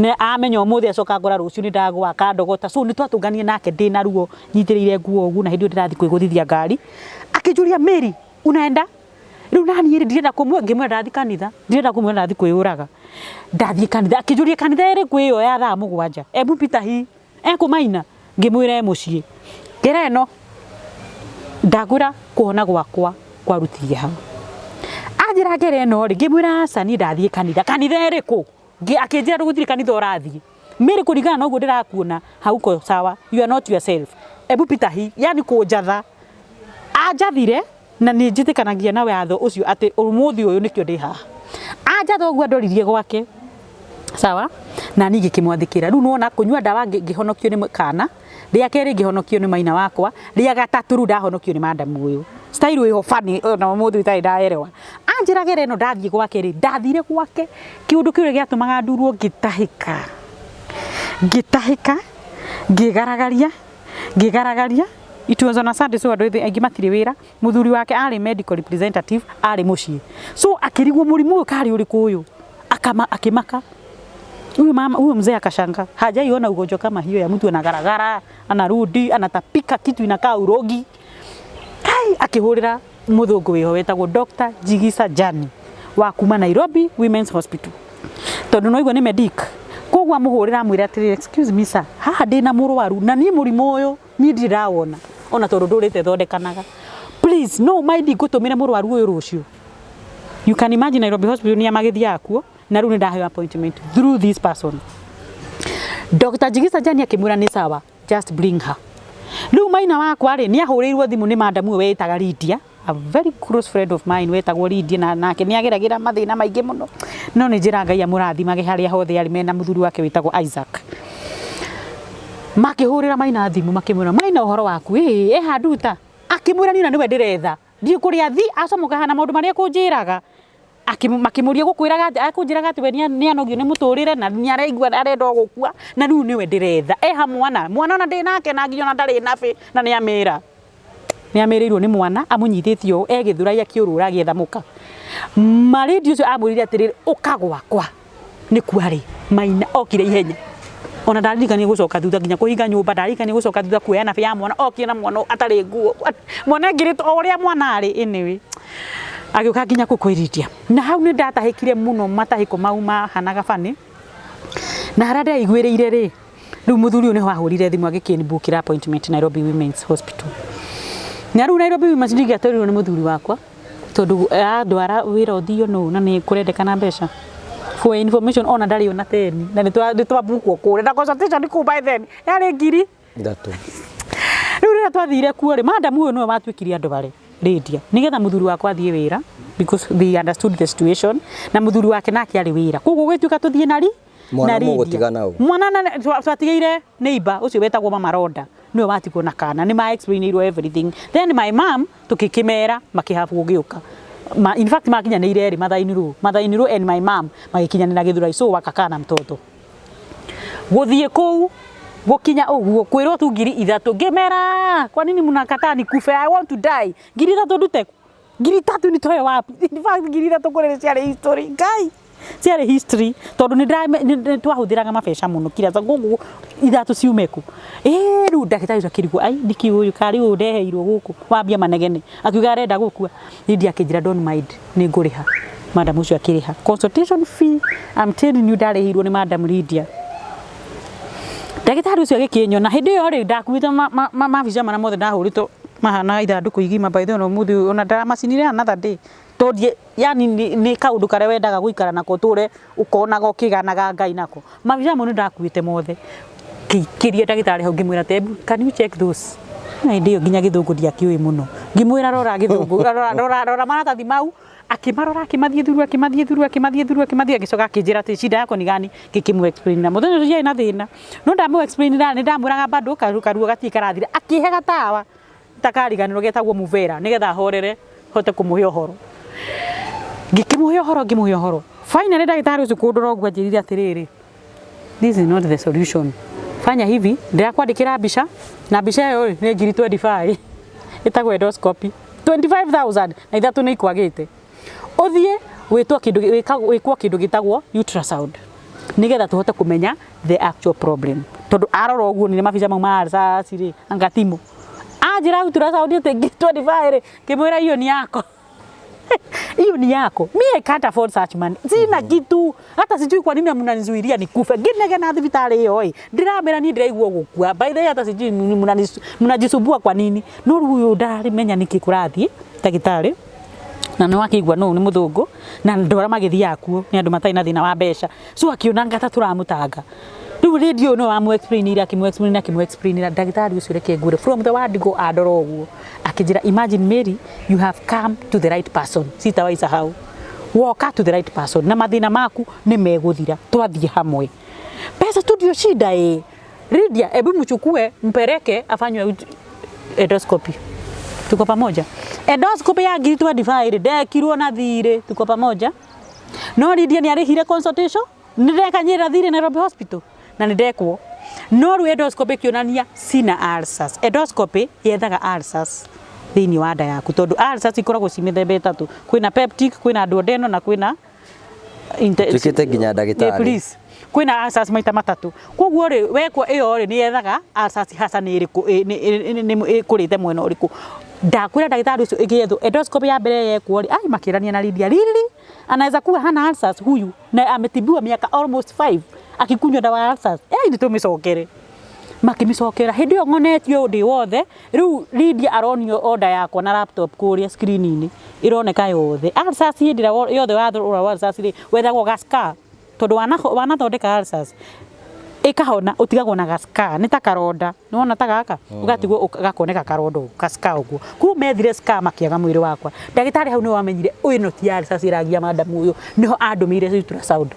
nĩ amenya ũmũthĩ acoka ngora rũciũ nĩ ndagwa akandogota so nĩ twatũnganire nake ndĩ na ruo nyitĩrĩire nguo ũguo na hĩndĩ ĩyo ndĩrathiĩ kwĩgũthithia ngari akĩnjũria Mary unaenda Rĩu naniĩ rĩ, ndirenda kũmwe, ngĩmwĩra ndathiĩ kanitha, ndirenda kũmwĩra ndathiĩ kwĩyũraga. Ndathiĩ kanitha, akĩnjũria kanitha ĩrĩkũ ĩyo ya thaa 7, ebu pita hii, ekũmaina, ngĩmwĩra e mũciĩ. Ngĩra ĩno, ndagwĩra kũhona gwakwa kwarutirie hau. Anjĩra ngere ĩno rĩ, ngĩmwĩra aca niĩ ndathiĩ kanitha, kanitha ĩrĩkũ? Akĩnjĩra ndũgũthiĩ kanitha ũrathiĩ. Mary kũringana na ũguo ndĩrakuona hauko sawa, you are not yourself. Ebu pita hii, yani kũnjatha. Anjathire na nĩ njĩtĩkanagia na watho ũcio atĩ ũmũthĩ ũyũ nĩkĩo ndĩ haha. Anjatha ũguo andoririe gwake. Sawa? Na niĩ ngĩkĩmwathĩkĩra. Rĩu nĩwona kũnyua ndawa ngĩhonokio nĩ kana, rĩa kerĩ ngĩhonokio nĩ maina wakwa, rĩa gatatũ rĩu ndahonokio nĩ madamu ũyũ. Style ĩho funny ona ũmũthĩ itarĩ ndaerewa. Anjĩra gera ĩno ndathiĩ gwake rĩ, ndathire gwake kĩũndũ kĩrĩa gĩatũmaga ndurwo ngĩtahĩka. Ngĩtahĩka, ngĩgaragaria, ngĩgaragaria. It was on a Sunday, so andũ aingĩ matirĩ wĩra. Mũthuri wake arĩ medical representative, arĩ mũciĩ. So akĩrigwo mũrimũ ũyũ karĩ ũrĩkũ ũyũ. Akama, akĩmaka. Huyu mama, huyu mzee akashangaa. Hajaiona ugonjwa kama hiyo ya mtu anagaragara, anarudi, anatapika kitu inakaa urogi. Ai, akĩhũrĩra mũthũngũ wĩho wetagwo Dr. Jigisa Jani wa kuma Nairobi Women's Hospital. Tondũ no igua nĩ medic. Koguo amũhũrĩra amwĩra atĩrĩrĩ, excuse me sir, haha ndĩna mũrwaru na niĩ mũrimũ ũyũ niĩ ndirĩ ndawona ona tondũ ndũrĩte thondekanaga. Please, no mind ngũtũmĩre mũrwaru ũyũ rũciũ. You can imagine Nairobi Hospital nĩa magĩthiaga kuo na rĩu nĩ ndaheo appointment through this person. Dr. Jigisa Jani akĩmwĩra nĩ sawa, just bring her. Rĩu maina wakwa rĩ, nĩ ahũrĩirwo thimũ nĩ madamu ũyũ wetaga Lydia, a very close friend of mine wetagwo Lydia, na nake nĩ ageragĩra mathĩna maingĩ mũno. No nĩ njĩra Ngai amũrathimage harĩa hothe arĩ mena mũthuri wake wĩtagwo Isaac. Makĩhũrĩra maina thimũ makĩmwĩra maina ũhoro waku ĩ e handuta. Akĩmwĩra niĩ na nĩwe ndĩretha. Ndiũ kũrĩa thi acomoka hana maũndũ marĩa kũnjĩraga. Makĩmũria gũkwĩraga atĩ akũnjĩraga atĩ we nĩ anogio nĩ mũtũrĩre na nĩ araigua arenda o gũkua na rĩu nĩwe ndĩretha. Eha mwana, mwana ona ndĩ nake na nginya ona ndarĩ nabĩ na nĩ amĩra. Nĩ amĩrĩirwo nĩ mwana amũnyitĩte ũũ e Gĩthũrai akĩũrũra agĩetha mũka. Marĩndi ũcio amwĩrire atĩrĩrĩ ũka gwakwa nĩkuo arĩ maina okire ihenya. Ona ndaririkanie gũcoka thutha nginya kũhinga nyũmba, ndaririkanie gũcoka thutha kuoya nabĩ ya mwana, okire na mwana atarĩ nguo. Mwana ekĩrĩtwo o ũrĩa mwana arĩ anyway. Agĩũka nginya kũu kwĩ Lydia. Na hau nĩ ndatahĩkire mũno matahĩko mau mahanaga funny. Na harĩa ndeiguĩrĩire rĩ, rĩu mũthuri ũyũ nĩho ahũrire thimũ agĩkĩmbukĩra appointment Nairobi Women's Hospital. Na rĩu Nairobi Women's ndingĩatwarirwo nĩ mũthuri wakwa tondũ andwara wĩra ũthio nũ na nĩ kũrendekana mbeca. For information ona ndarĩ ona teni na nĩ twabukwo kũrĩa na consultation kũu by then yarĩ 3,000. Rĩu rĩrĩa twathire kuo rĩ, madam ũyũ nĩwe watuĩkire andũ bare Lydia nĩgetha mũthuri wakwa athiĩ wĩra because they understood the situation na mũthuri wake nake arĩ wĩra koguo gũgĩtuĩka tũthiĩ na ri Mwana mũgũtiga na ũ? Mwana na twatigĩire neighbor ũcio wetagwo Mama Ronda nĩwe watigwo na kana nĩ ma explainirwo everything then my mom tũgĩkĩmera makĩhabu gũgĩũka. Ma, in fact makinyanĩire erĩ mother-in-law, mother-in-law and my mom magĩkinyanĩra Gĩthũrai so wakakaa na mtoto. Gũthiĩ kũu gũkinya ũguo kwĩrwo tu 3,000 ngĩmera kwa nini mnakataa nikufe, I want to die. 3,000 ndute kũ? 3,000 nitoe wapi? In fact 3,000 kũrĩ ciarĩ history Ngai ciarĩ history tondũ nĩ twahũthĩraga mabeca mũno kira koguo ithatũ ciume kũ? Ĩĩ rĩu ndagĩtarĩ ũcio akĩrigwo ai nĩkĩ ũyũ karĩ ũyũ ndeheirwo gũkũ wambia manegene akiuga arenda gũkua. Lydia akĩnjĩra don't mind nĩ ngũrĩha. Madam ũcio akĩrĩha consultation fee, I'm telling you ndarĩhirwo nĩ madam Lydia. Ndagĩtarĩ ũcio agĩkĩnyona hĩndĩ ĩyo rĩ ndakuĩte mabica marĩa mothe ndahũrĩtwo mahana ithandũkũ igima by the way ona ũmũthĩ ũyũ ona ndamacinire another day tondũ yani nĩ kaũndũ karĩa wendaga gũikara nako ũtũre ũkonaga ũkĩganaga Ngai nako. Mabica mau nĩ ndakuĩte mothe ngĩikĩria ndagĩtarĩ hau ngĩmwĩra tebu can you check those? Na hĩndĩ ĩyo nginya gĩthũngũ ndiakĩũĩ mũno ngĩmwĩra rora gĩthũngũ rora, rora, rora maratathi mau akĩmarora akĩmathiĩ through akĩmathiĩ through akĩmathiĩ through akĩmathiĩ agĩcoka akĩnjĩra atĩ shida yako ni gani ngĩkĩmũ explain na mũthenya ũcio ndiarĩ na thĩna no ndamũ explain ra nĩ ndamwĩraga bado karuo gatirĩ karathira akĩhe gatawa takariganĩrwo getagwo muvera nĩgetha horere hote kũmũhe ũhoro ngĩkĩmũhe ũhoro ngĩmũhe ũhoro finally ndagĩtarĩ ũcio kũndora ũguo anjĩrire atĩrĩrĩ this is not the solution fanya hivi ndĩrakwandĩkĩra mbica na mbica ĩyo rĩ nĩ 25,000 ĩtagwo endoscopy 25,000 na ithatũ nĩ ikwagĩte ũthiĩ wĩtwo kĩndũ wĩkwo kĩndũ gĩtagwo ultrasound nĩgetha tũhote kũmenya the actual problem tondũ arora ũguo nĩ mabica mau ma research rĩ anga timo anjĩra ultrasound atĩ 25,000 rĩ ngĩmwĩra hiyo ni yako. Hiyo ni yako. Me, I can't afford such money. Sina kitu. Hata sijui kwa nini mnanizuilia nikufe. Nginegena thibitarĩ ĩyo ĩ. Ndiramera niĩ ndĩraigua gũkua. By the way, hata sijui mnajisumbua kwa nini. No rĩu ũyũ ndarimenya nĩkĩ kũrathiĩ ndagĩtarĩ na nĩ wakĩigua nũ nĩ mũthũngũ na andũ arĩa magĩthiaga kuo nĩ andũ matarĩ na thĩna wa mbeca, so akĩona ta tũramũtanga. Rĩu rĩndio no amũ explain akĩmũ explain akĩmũ explain. Ndagĩtarĩ ũcio, reke ngwĩre, from the word go, andora ũguo akĩnjĩra, "Imagine, Mary, you have come to the right person. Sitawahi sahau, woka to the right person na mathĩna maku nĩ megũthira twathiĩ hamwe. Pesa tu ndio shida." Ĩ Lydia, hebu mchukue mpeleke afanywe endoscopy. Tuko pamoja? Endoscopy ya ngiri 25 ndekirwo na thirĩ. Tuko pamoja? No Lydia nĩ arĩhire consultation, nĩ ndekanyĩra thirĩ Nairobi Hospital na nĩ ndekwo. No rĩu endoscopy ĩkĩonania sina ulcers. Endoscopy yethaga ulcers thĩinĩ wa nda yaku, tondũ ulcers ikoragwo ci mĩthemba ĩtatũ: kwĩna peptic, kwĩna duodenal na kwĩna Tuĩkĩte nginya ndagĩtarĩ. Yeah, please. Kwĩna ulcers maita matatũ. Koguo rĩ, wekwo ĩyo rĩ, nĩ yethaga ulcers hasa nĩ ĩrĩkũ, ĩkũrĩte mwena ũrĩkũ. Ndakwĩra ndagĩtarĩ ũcio ĩgĩethwo endoscopy ya mbere yekwo rĩ, ai, makĩrania na Lydia, "Really, anaweza kuwa hana ulcers huyu na ametibiwa miaka almost 5 akikunywa dawa ya ulcers?" Eh, nĩ tũmĩcokere. Makĩmĩcokera hĩndĩ ĩyo ng'onetio ndĩ wothe. Rĩu Lydia aronio order yakwa na laptop kũrĩa screen-inĩ, ĩroneka yothe ulcers. Hĩndĩ ĩrĩa yothe wathũra ulcers rĩ, wethagwo ga scar, tondũ wanathondeka ulcers ĩkahona, ũtigagwo na ga-scar, nĩ ta karonda nĩwona ta gaka, ũgatigwo gakoneka karonda ũguo, ka-scar ũguo. Koguo methire scar makĩaga mwĩrĩ wakwa. Ndagĩtarĩ hau nĩwe wamenyire ũyũ no ti ulcers ĩragia madam ũyũ. Nĩho andũmĩire ultrasound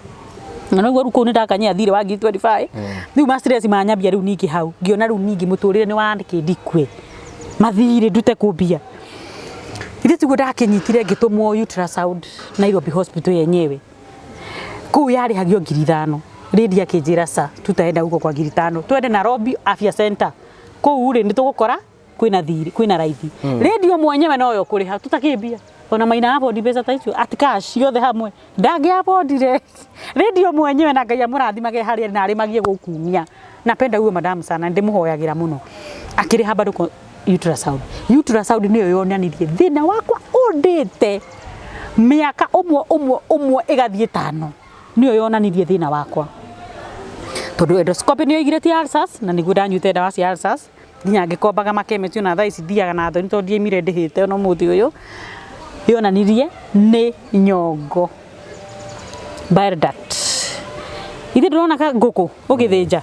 na nĩguo rĩu kũu nĩndakanyia thirĩ wa ngiri 25. Rĩu ma stress manyambia. Rĩu ningĩ hau ngĩona rĩu ningĩ mũtũrĩre nĩ wandĩkĩ ndikue mathirĩ ndute kũmbia. Ithe tiguo ndakĩnyitire, ngĩtũmwo ultrasound Nairobi Hospital yenyewe. Kũu yarĩhagio 5,000. Lydia akĩnjĩra, "Sa tutaenda huko kwa 5,000, twende Nairobi Afya Center. Kũu rĩ, nĩ tũgũkora kwĩna thirĩ, kwĩna raithi." Radio mwenyewe noyo kũrĩha tũtakĩmbia ona maina afford mbeca ta icio ati cash yothe hamwe ndangĩ affordire Radio mwenyewe. Na Ngai amũrathimage harĩa na arĩmagie gũkumia. Napenda huyo madam sana, ndĩmũhoyagĩra mũno. Akĩrĩha bado ultrasound. Ultrasound nĩyo yonanirie thĩna wakwa ũndĩte mĩaka ũmwe ũmwe ũmwe ĩgathiĩ tano. Nĩyo yonanirie thĩna wakwa, tondũ endoscopy nĩyo yoigire ti ulcers, na nĩguo ndanyuĩte ndawa cia ulcers nginya ngĩkombaga makemeti. Ona thaa ici thiaga na thoni tondũ ndiaimire ndĩhĩte ona ũmũthĩ ũyũ. Yonanirie nĩ nyongo, bile duct. Ithe ndũrona ka ngũkũ ũgĩthĩnja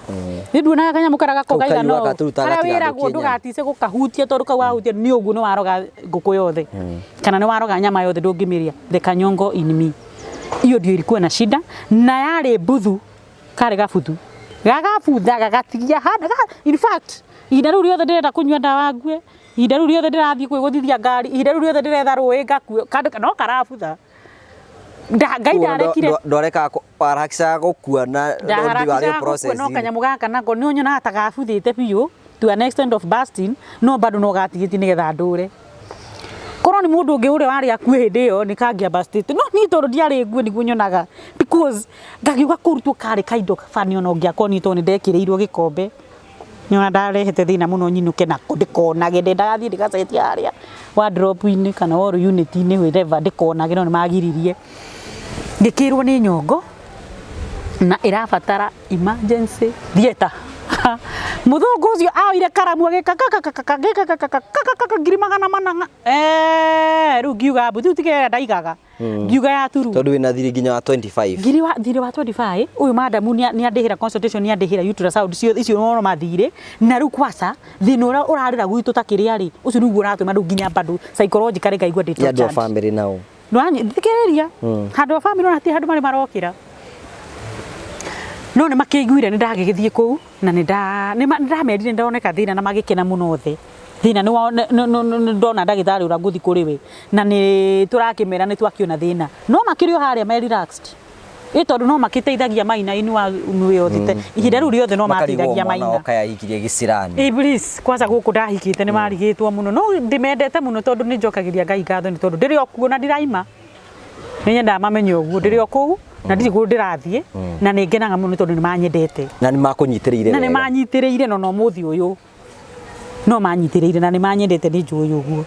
nĩ nduonaga kanyamũ karĩa gako Kau kaigana kaiyũraga ũũ? tũrutaga Karĩa gatigathũkie wĩragwo nyama. Ndũgatice gũkahutia, tondũ kau wahutia nĩ ũguo nĩ waroga ngũkũ yothe kana nĩ waroga nyama yothe, ndũngĩmĩrĩa. The kanyongo in me, hiyo ndio ilikuwa na shida, na yarĩ mbuthu, karĩ gabuthu gagabutha gagatigia hana in fact, ihinda rĩu rĩothe ndĩrenda kũnyua ndawa ngue, ihinda rĩu rĩothe ndĩrathiĩ kwĩgũthithia ngari, ihinda rĩu rĩothe ndĩretha rũĩ ngakue no karabutha. Ngai ndarekire. Ndwarekaga warakicaga gũkua na Ndaharakishaga gũkua no kanyamũ gaka nako nĩ ũnyonaga ta gabuthĩte biũ to an extent of bursting, no bado no gatigĩtie nĩgetha ndũre. Korwo nĩ mũndũ ũngĩ ũrĩa warĩ akue hĩndĩ ĩyo nĩ kangĩa bustĩte, no niĩ tondũ ndiarĩ nguo nĩguo nyonaga, because ngakiuga kũrutwo karĩ kaindo bani ona ũngĩakonire, tondũ nĩ ndekĩrĩirwo gĩkombe nyona ndarehete thĩna mũno nyinũke nako ndĩkonage. Ndendaga thiĩ ndĩgacetie harĩa wardrobe-inĩ kana wall unit-inĩ, wherever, ndĩkonage, no nĩ magiririe. Ngĩkĩrwo nĩ nyongo na ĩrabatara emergency theatre. Mũthũngũ ũcio aoire karamu agĩka kakakakakakakakakakaka 400,000. Eh, rĩu ngiuga mbu rĩu tigera ndaigaga, ngiuga ya turu. Tondũ wĩna thirĩ nginya wa 25. Ngiri wa thirĩ wa 25. Ũyũ madamu nĩ andĩhĩra consultation, nĩ andĩhĩra ultrasound, cio icio no mathirĩ. Na rĩu kwaca thĩna ũrĩa ũrarĩra gwitũ ta kĩrĩa rĩ, ũcio nĩguo ũratũma rĩu nginya bado psychologically ngaigua ndĩ Nĩ andũ a tortured. family nao. Thikĩrĩria, handũ a family ona hatirĩ handũ marĩ marokĩra, no nĩ makĩiguire nĩ ndagĩgĩthiĩ kũu na nĩ ndamerire ndoneka thĩna na magĩkena mũno othe. Thĩna nĩ ndona ndagĩtarĩ ũrĩa ngũthiĩ kũrĩ we na nĩ tũrakĩmera nĩ twakĩona thĩna, no makĩrĩ o harĩa me relaxed ĩ, tondũ no makĩteithagia maina inua yothe ihinda rĩu rĩothe no makarigwo mateithagia mwana maina. oka yahikirie gĩcirani. Ĩ please, kwanza gũkũ ndahikĩte nĩ marigĩtwo mũno, no ndĩmendete mũno tondũ nĩ njokagĩria Ngai ngatho nĩ tondũ ndĩrĩ o kuo na ndiraima. Nĩ nyendaga mamenye ũguo ndĩrĩ o kũu na ndirĩ kũndũ ndĩrathiĩ, na nĩ ngenaga mũno nĩ tondũ nĩ manyendete. Na nĩ makũnyitĩrĩire Na nĩ wega. manyitĩrĩire, no no mũthĩ ũyũ no manyitĩrĩire na nĩ manyendete, nĩ njũĩ ũguo.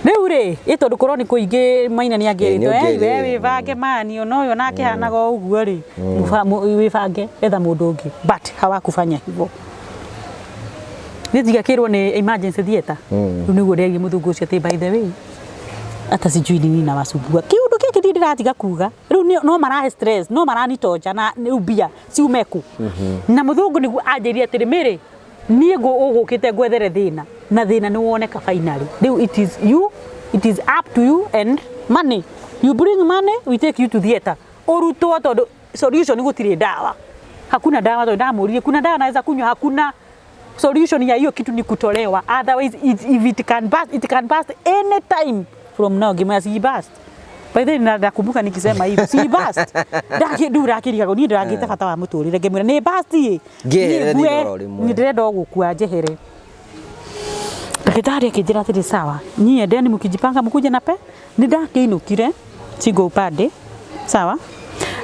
Rĩu Rĩu rĩ, ĩ tondũ korwo nĩ kũingĩ Maina nĩ Ĩ, nĩ angĩrĩtwo, ũngĩrĩ. we wĩbange mani, ona ũyũ nake hanaga o ũguo rĩ, wĩbange etha mũndũ ũngĩ, but hawakufanya hivyo. Niĩ ndigakĩrwo nĩ emergency theatre. Rĩu nĩguo nderire mũthũngũ ũcio atĩ, by the way, hata sijui nini nawasumbua, kiundu gĩkĩ ndirĩ ndĩratiga kuga rĩu no marahe stress, no maranitocha, na rĩu mbia ciume kũ? Na mũthũngũ nĩguo anjĩrire atĩrĩ, Mary, niĩ ũgũkĩte ngwethere thĩna, na thĩna nĩ woneka finally. Rĩu it is you, it is up to you and money. You bring money, we take you to theatre, ũrutwo, tondũ solution gũtirĩ ndawa, hakuna dawa. Tondũ ndamũririe, kuna dawa naweza kunywa? Hakuna solution ya hiyo kitu, ni kutolewa. Otherwise if it can burst, it can burst any time from now. Ngimwĩra si burst. By the way, nakumbuka nikisema hivi, si burst. Ndaki ndu ndakirigagwo niĩ ndĩragĩte bata wa mũtũrĩre. Ngĩmwĩra nĩ burst ĩ. Ngĩeherere Niĩ ngue, thĩna oro rĩmwe. Niĩ ndĩrenda o gũkua njehere. Ndagĩtarĩ akĩnjĩra atĩrĩ, sawa, nyie endeni mkijipanga mkuje na pe. Nĩ ndakĩinũkire single upande, sawa,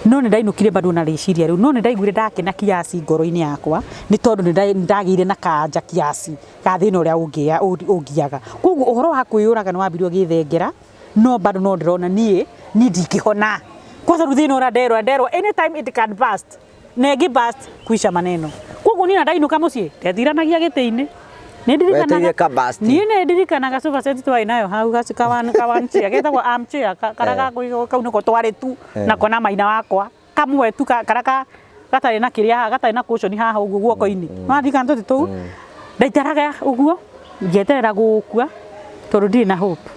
no nĩ ndainũkire bado na rĩciria rĩu, no nĩ ndaiguire ndakena kiasi ngoro-inĩ yakwa, nĩ tondũ nĩ ndagĩire na kanja kiasi ga thĩna ũrĩa ũngiaga. Koguo ũhoro wa kwĩyũraga nĩ wambirie ũgĩthengera, no bado no ndĩrona niĩ ndingĩhona kwanza. Rĩu thĩna ũrĩa nderwo anytime it can burst, na ĩngĩ burst kuisha maneno. Koguo niĩ na ndainũka mũciĩ ndetiranagia gĩtĩ-inĩ. Nĩ Wetereire ndirikanaga ka burst. Niĩ nĩ ndirikanaga sofa set twarĩ nayo hau, gaci ka one chair getagwo armchair, karĩa ga kau nĩko twarĩ tu nako na maina wakwa, kamwe tu karĩa gatarĩ na kĩrĩa haha, gatarĩ na cushion haha ũguo guoko-inĩ. Nĩwaririkana tũtĩ tũu ndaikaraga ũguo ngĩeterera gũkua, tondũ ndirĩ na hope,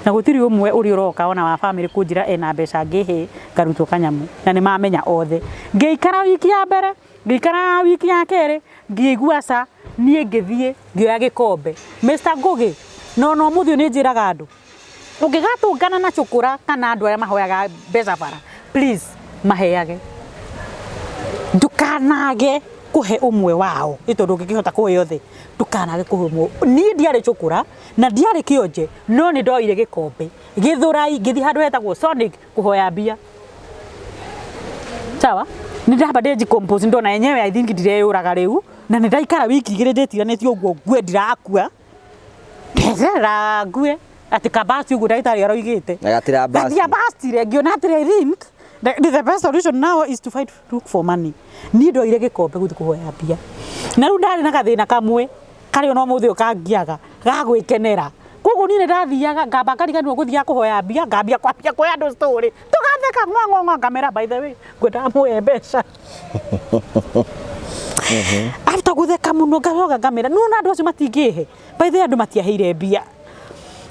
na gũtirĩ ũmwe ũrĩa ũroka ona wa family kũnjĩra ena mbeca ngĩhe ngarutwo kanyamũ, na nĩ mamenya othe. Ngĩikara wiki ya mbere, ngĩikara wiki ya kerĩ, ngĩigua ca niĩ ngĩthiĩ ngĩoya gĩkombe. Mr. Ngugi, no no mũthĩ ũyũ nĩ njĩraga andũ, ũngĩgatũngana na cũkũra kana andũ arĩa mahoyaga mbeca bara, please maheage, ndukanage kũhe ũmwe wao, nĩ tondũ ũngĩkĩhota kũhe othe, ndukanage kũhe ũmwe. Niĩ ndiarĩ cũkũra na ndiarĩ kĩonje, no nĩ ndoire gĩkombe Gĩthũrai, ngĩthiĩ handũ hetagwo Sonic kũhoya mbia. Sawa, nĩ ndamba ndĩnji ndona yenyewe, I think ndireyũraga rĩu, na nĩ ndaikara wiki 2 ndĩtiranĩtie ũguo ngue, ndirakua, ndeterera ngue atĩ kabasi ũguo ndagĩtarĩ aroigĩte. Na gatira burst. Gatia ngĩona atĩrĩ, I think the best solution now is to fight, look for money. Niĩ ndoire gĩkombe gũthiĩ kũhoya mbia, na rĩu ndarĩ na gathĩna kamwe karĩa ona ũmũthĩ ũyũ kangiaga ga gwĩkenera. Koguo niĩ nĩ ndathiaga ngamba ngariganĩrwo gũthiaga kũhoya mbia, ngambia kwambia kũhe andũ story, tũgatheka ng'wa ng'wa ng'wa, ngamera, by the way, ngwendaga mũhe mbeca. After gutheka muno ngacoka ngamera, nona andũ acio matingĩhe. By the way, andũ matiaheire mbia,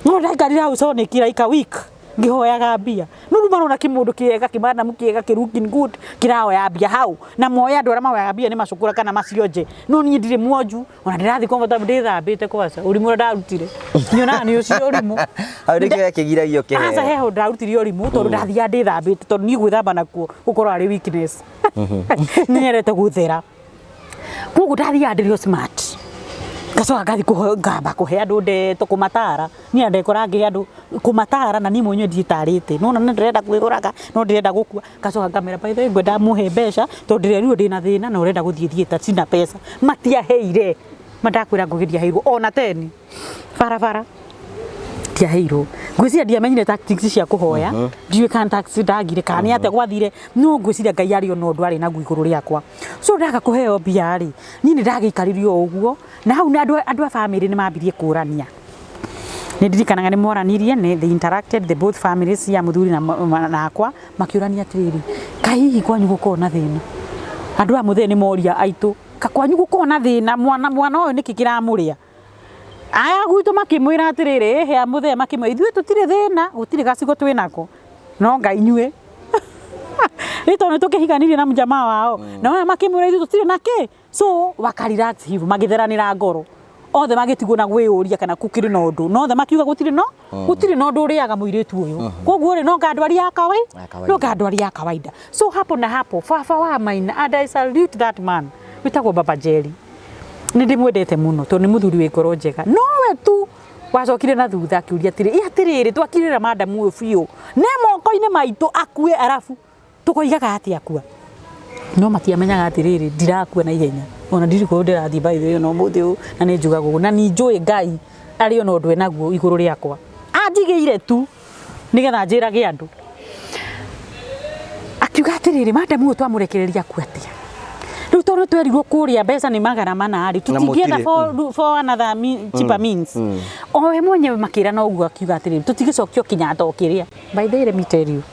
no ndaikarire hau Sonic like a week ngĩhoyaga mbia. No rĩu marona kĩmũndũ kĩega, kĩmadamu kĩega, kĩ looking good, kĩrahoya mbia hau, na moe andũ arĩa mahoyaga mbia nĩ macukura kana macionje, no niĩ ndirĩ mwonju, ona ndĩrathiĩ comfortable ndĩthambĩte. Kwaca ũrimũ ũrĩa ndarutire nyonaga nĩ ũcio ũrimũ. Hau nĩkĩo gĩakĩgiragia Aca. ũkĩheo. Heho ndarutire ũrimũ tondũ ndathiaga ndĩthambĩte, tondũ niĩ gwĩthamba nakuo gũkorwo arĩ weakness, nĩ nyendete gũthera. Koguo ndathiaga ndĩrĩ o smart, ngacoka ngathi ngamba kũhe andũ ndeto, kũmatara. Niĩ ndekora ngĩhe andũ kũmatara, na niĩ mwenyewe ndiĩtarĩte, nona nĩ ndĩrenda kwĩgũraga, no ndĩrenda gũkua. Ngacoka ngamera, by the way, ngwenda mũhe mbeca tondũ ndĩrerirwo ndĩna thĩna na ũrenda gũthiĩ theatre, sina pesa. Matiaheire. Mandakwĩra Ngugi, ndiaheirwo ona 10 barabara, ndiaheirwo. Ngwĩciria ndiamenyire tactics cia kũhoya, ndiũĩ kana tactics ndagire kana nĩ atĩa gwathire, no ngwĩciria Ngai arĩ ona ũndũ arĩ naguo igũrũ rĩakwa. So ndaga kũheo mbia rĩ, niĩ nĩ ndagĩikarire o ũguo, na hau nĩ andũ a family nĩ mambirie kũrania. Nĩ ndirikanaga nĩ moranirie, nĩ they interacted, the both families ya mũthuri na akwa, makĩũrania atĩrĩrĩ, kaĩ hihi kwanyu gũkorwo na thĩna? Andũ aya mũthee nĩ moria aitũ, ka kwanyu gũkorwo na thĩna? Mwana ũyũ nĩkĩ kĩramũrĩa? Aya gwitũ makĩmwĩra atĩrĩrĩ, ĩhĩ a mũthee makĩmwĩra, ithuĩ tũtirĩ thĩna, gũtirĩ gacigo twĩnako, no Ngai inyuĩ nĩ tondũ nĩ tũkĩhiganirie na mjamaa wao. Na aya makĩmwĩra, ithuĩ tũtirĩ na kĩ. So wakarelax hivyo, magĩtheranĩra ngoro othe, magĩtigwo na gwĩyũria kana gũkĩrĩ na ũndũ, no othe makiuga gũtirĩ na ũndũ ũrĩaga mũirĩtu ũyũ. Koguo rĩ, no ngandwari ya kawaida. Ya kawaida. No ngandwari ya kawaida. So hapo na hapo baba wa Maina, and I salute that man, wĩtagwo Baba Jerry, nĩ ndĩmwendete mũno tondũ nĩ mũthuri wĩ ngoro njega, nowe tu wacokire na thutha akiuria atĩrĩ, ĩ atĩrĩrĩ, twakirĩra madamu ũyũ biũ nĩ moko-inĩ maitũ akue, arabu tũkoigaga atĩ akua, no matiamenyaga atĩrĩrĩ, ndirakua na ihenya, ona ndirĩ kũndũ ndĩrathiĩ, by the way, ona ũmũthĩ ũyũ, na nĩ njugaga ũguo, na nĩ njũĩ Ngai arĩ ona ũndũ enaguo igũrũ rĩakwa. Anjigĩire tu nĩgetha njĩrage andũ. Akiuga atĩrĩrĩ, madam ũyũ twamũrekereria ku atĩa? Rĩu tondũ twerirwo kũrĩa mbeca nĩ 400 rĩ, Na tũtingĩetha mũtirĩ, for another cheaper means. O we mwenyewe makĩra na ũguo akiuga atĩrĩrĩ, tũtigĩcokio Kenyatta o kĩrĩa. By the way, let me tell you,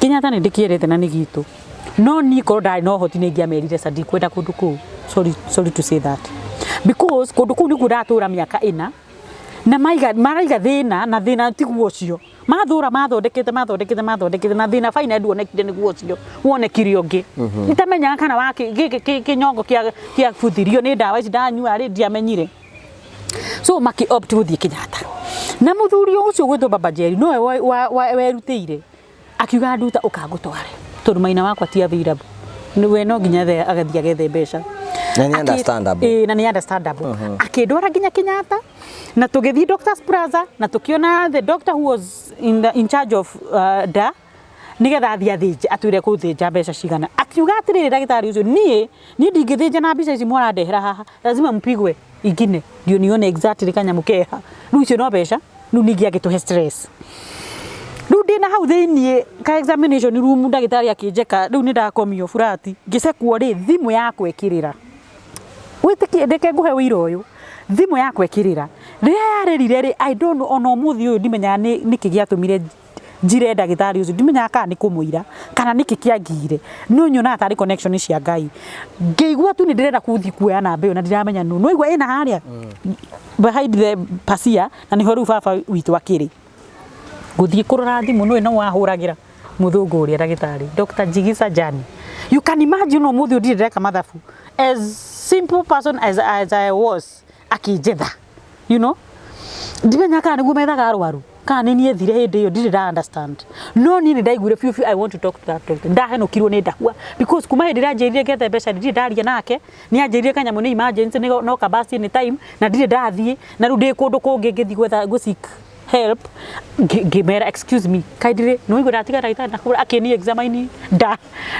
Kenyatta nĩ ndĩkĩendete na nĩ gitũ, no niĩ korwo ndarĩ na ũhoti nĩ ingĩamerire ca ndikwenda kũndũ kũu. Sorry, sorry to say that, because kũndũ kũu nĩkuo ndatũra mĩaka 4 na maiga maraiga thĩna na thĩna tiguo ũcio mathũra mathondekete mathondekete mathondekete na thĩna baina nduonekire nĩguo ũcio wonekire ũngĩ itamenyaga kana wa gĩkĩ kĩnyongo kĩa kĩabuthirio nĩ ndawa ici ndanyua rĩ, ndiamenyire. So maki opt gũthiĩ Kenyatta na mũthuri ũcio gwĩtwo Baba Jerry nowe werutĩire akiuga, "Nduta, ũkangũtware tondũ maina wakwa ti available, we no nginya agathiĩ agethe mbeca." Na nĩ understandable. Ĩĩ, na nĩ understandable. Akĩndwara nginya Kenyatta na tũgĩthiĩ Doctors Plaza na tũkĩona the doctor who was in charge of da nigetha athiĩ athĩnje, atwĩre kũthĩnja mbeca cigana. Akiuga atĩrĩrĩ, ndagĩtarĩ ũcio, niĩ ndingĩthĩnja na mbica ici mwarandehera haha, lazima mpigwe ingine ndio nione exactly kanyamũ keha. Rĩu icio no mbeca rĩu ningĩ agĩtũhe stress. Rĩu ndĩna hau thĩiniĩ ka examination room, ndagĩtarĩ akĩnjeka, rĩu nĩ ndakomio burati ngĩcekwo rĩ, thimũ yakwa ĩkĩrĩra. Wĩtĩkie, reke ngũhe ũira ũyũ, thimũ yakwa ĩkĩrĩra. Rĩrĩa yarĩrire rĩ, I don't know, ona ũmũthĩ ũyũ ndimenyaga nĩ nĩkĩ gĩatũmire njire ndagĩtarĩ ũcio, ndimenyaga kana nĩ kũmũira kana nĩkĩ kĩangire, no nyonaga tarĩ connection cia Ngai. Ngĩigua tu nĩ ndĩrenda gũthiĩ kuoya namba ĩyo na ndiramenya nũ, no igua ĩna harĩa behind the pasia na nĩho rĩu baba witũ akĩrĩ. Gũthiĩ kũrora thimũ nĩ no wahũragĩra mũthũngũ ũrĩa ndagĩtarĩ, Dr. Jigisa Jani. You can imagine, ũmũthĩ ũyũ ndirĩ ndĩreka mathabu, as simple person as I was, akĩnjetha. Ndimenya kana nĩguo methaga arwaru kana nĩ niĩ thire hĩndĩ ĩyo, ndirĩ nda understand, no niĩ nĩ ndaiguire biũ biũ I want to talk to that doctor. Ndahenũkirwo nĩ ndahua because kuma hĩndĩ ĩrĩa anjĩrire ngethe mbeca ndirĩ ndaria nake. Nĩ anjĩrire kanyamũ nĩ emergency, nĩ no kabasi any time na ndirĩ ndathiĩ, na rĩu ndĩ kũndũ kũngĩ ngĩthiĩ gwetha gũ seek help. Ngĩmera, "Excuse me kindly, nĩ waigua ndatiga ndagĩtarĩ na akĩni examine."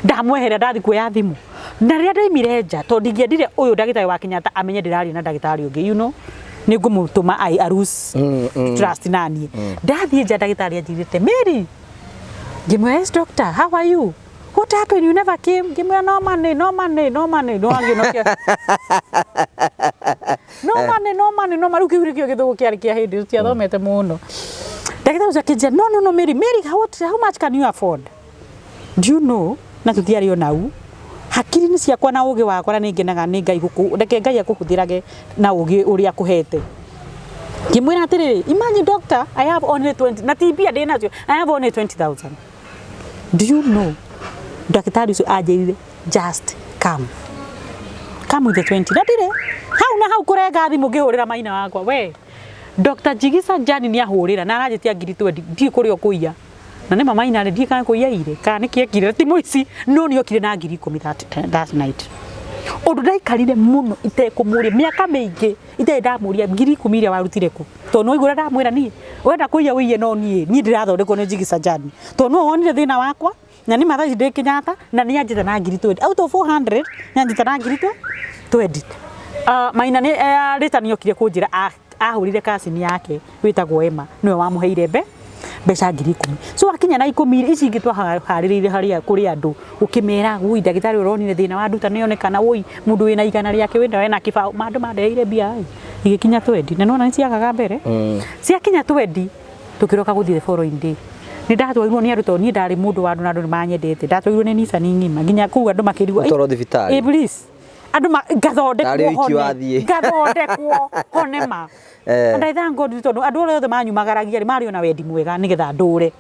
Ndamweherera, ndathiĩ kuoya thimũ na rĩrĩa ndaimire nja, tondũ ndingĩendire ũyũ ndagĩtarĩ wa Kenyatta amenye ndĩraria na ndagĩtarĩ ũngĩ, nĩ ngũmũtũma I a lose trust naniĩ. Ndathiĩ nja, ndagĩtarĩ anjĩrĩte, "Mary." Ngĩmwĩra, "Yes doctor, how are you? What happened? You never came." Ngĩmwĩra, "No money, no money, no money, no angĩnokia, no money, no money, no money." Rĩu kĩu nĩkĩo gĩthũngũ kĩarĩ kĩa hĩndĩ ĩyo, tiathomete mũno. Ndagĩtarĩ ũcio akĩnjĩra, "No, no, no, Mary, Mary, how much can you afford?" Do you know, na tũtiarĩ ona u hakiri-inĩ ciakwa na ũgĩ wakwa, na nĩ ngenaga nĩ Ngai gũkũ, reke Ngai akũhũthĩrage na ũgĩ ũrĩa akũhete. Ngĩmwĩra atĩrĩrĩ, "Imagine doctor, I have only 20, na ti mbia ndĩ nacio, I have only 20,000." Do you know, ndagĩtarĩ ũcio anjĩrire, "Just come, come with the 20." Na ndirĩ hau na hau kũrenga thimũ ngĩhũrĩra maina wakwa, we Dr. Jigisa Jani nĩ ahũrĩra na aranjĩtia ngiri 20, ndiĩ kũrĩa ũkũiya. Na nĩ mama ina rĩ, ndiĩ kana kũiya ire kana nĩ kĩekire, ti mũici, no nĩ okire na ngiri 10 that night. Ũndũ ndaikarire mũno itekũmũria mĩaka mĩingĩ itarĩ ndamũria ngiri 10 iria warutire kũ, tondũ no igũra ndamwĩra niĩ wenda kũiya ũiye, no niĩ ndĩrathondekwo nĩ Jigisa Jani, tondũ no wonire thĩna wakwa na nĩ mathaa ici ndĩ Kenyatta na nĩ anjĩta na ngiri 20 out of 400, nĩ anjĩta na ngiri 20. Maina nĩ rĩta nĩ okire kũnjĩra ahũrire cousin yake wĩtagwo Emma, nĩwe wamũheire mbeca ngiri 10. So akinya na 10 ici ingĩ twaharĩrĩirie harĩa kũrĩ andũ ũkĩmera, woi ndagĩtarĩ ũronire thĩna wa nduta nĩonekana, woi mũndũ wĩna 100 rĩake wĩna wena kĩbaũ, mandũ mandeheire mbia ĩ igĩkinya 20 na nĩwona nĩ ciagaga mbere. Ciakinya 20, tũkĩroka gũthiĩ the following day. Nĩ ndatwarirwo nĩ andũ tondũ niĩ ndarĩ mũndũ wa andũ na andũ nĩ manyendete. Ndatwarirwo nĩ Nissan ng'ima nginya kũu, andũ makĩrigwo. Ũtwarwo thibitarĩ? Ĩ please, andũ ngathondekwo. Tarĩ wiki hone. Wathiĩ. Ngathondekwo hone ma. And I thank God tondũ andũ arĩa othe manyumagaragia rĩ, marĩ ona wendi mwega nĩgetha ndũre.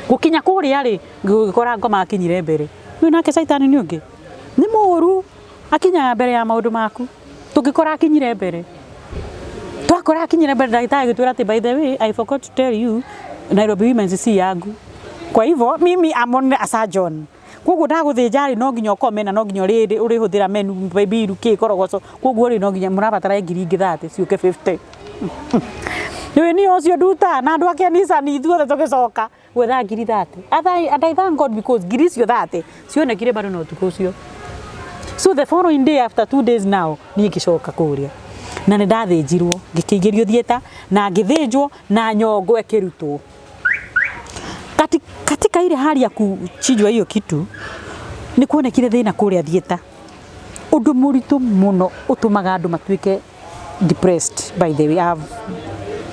Gũkinya kũrĩa rĩ, ngĩkora ngoma akinyire mbere. Rĩu nake caitani nĩ ũngĩ nĩ mũru, akinyaga mbere ya maũndũ maku. Tũngĩkora akinyire mbere, twakora akinyire mbere, ndagĩtarĩ agĩtwĩra atĩ, "By the way, I forgot to tell you, Nairobi Women's si yangu, kwa hivyo mimi am only a surgeon, koguo ndagũthĩnja rĩ, no nginya ũkome na no nginya ũrĩhũthĩra menu biru kĩ korogoco, koguo rĩ, no nginya mũrabatara ngiri ingĩ 30 ciũke 50." Nĩ nĩ ũcio nduta na andũ ake Nissan ithuothe tũgĩcoka gwetha ngiri 30. And I thank God because ngiri icio 30 cionekire bado na ũtukũ ũcio. So the following day, after 2 days now, niĩ ngĩcoka kũrĩa. Na nĩ ndathĩnjirwo, ngĩkĩingĩrio theatre na ngĩthĩnjwo na nyongo ĩkĩrutwo. Katika ile hali ya kuchinjwa hiyo kitu, nĩ kuonekire thĩna kũrĩa theatre. Ũndũ mũritũ mũno ũtũmaga andũ matuĩke depressed. By the way, I've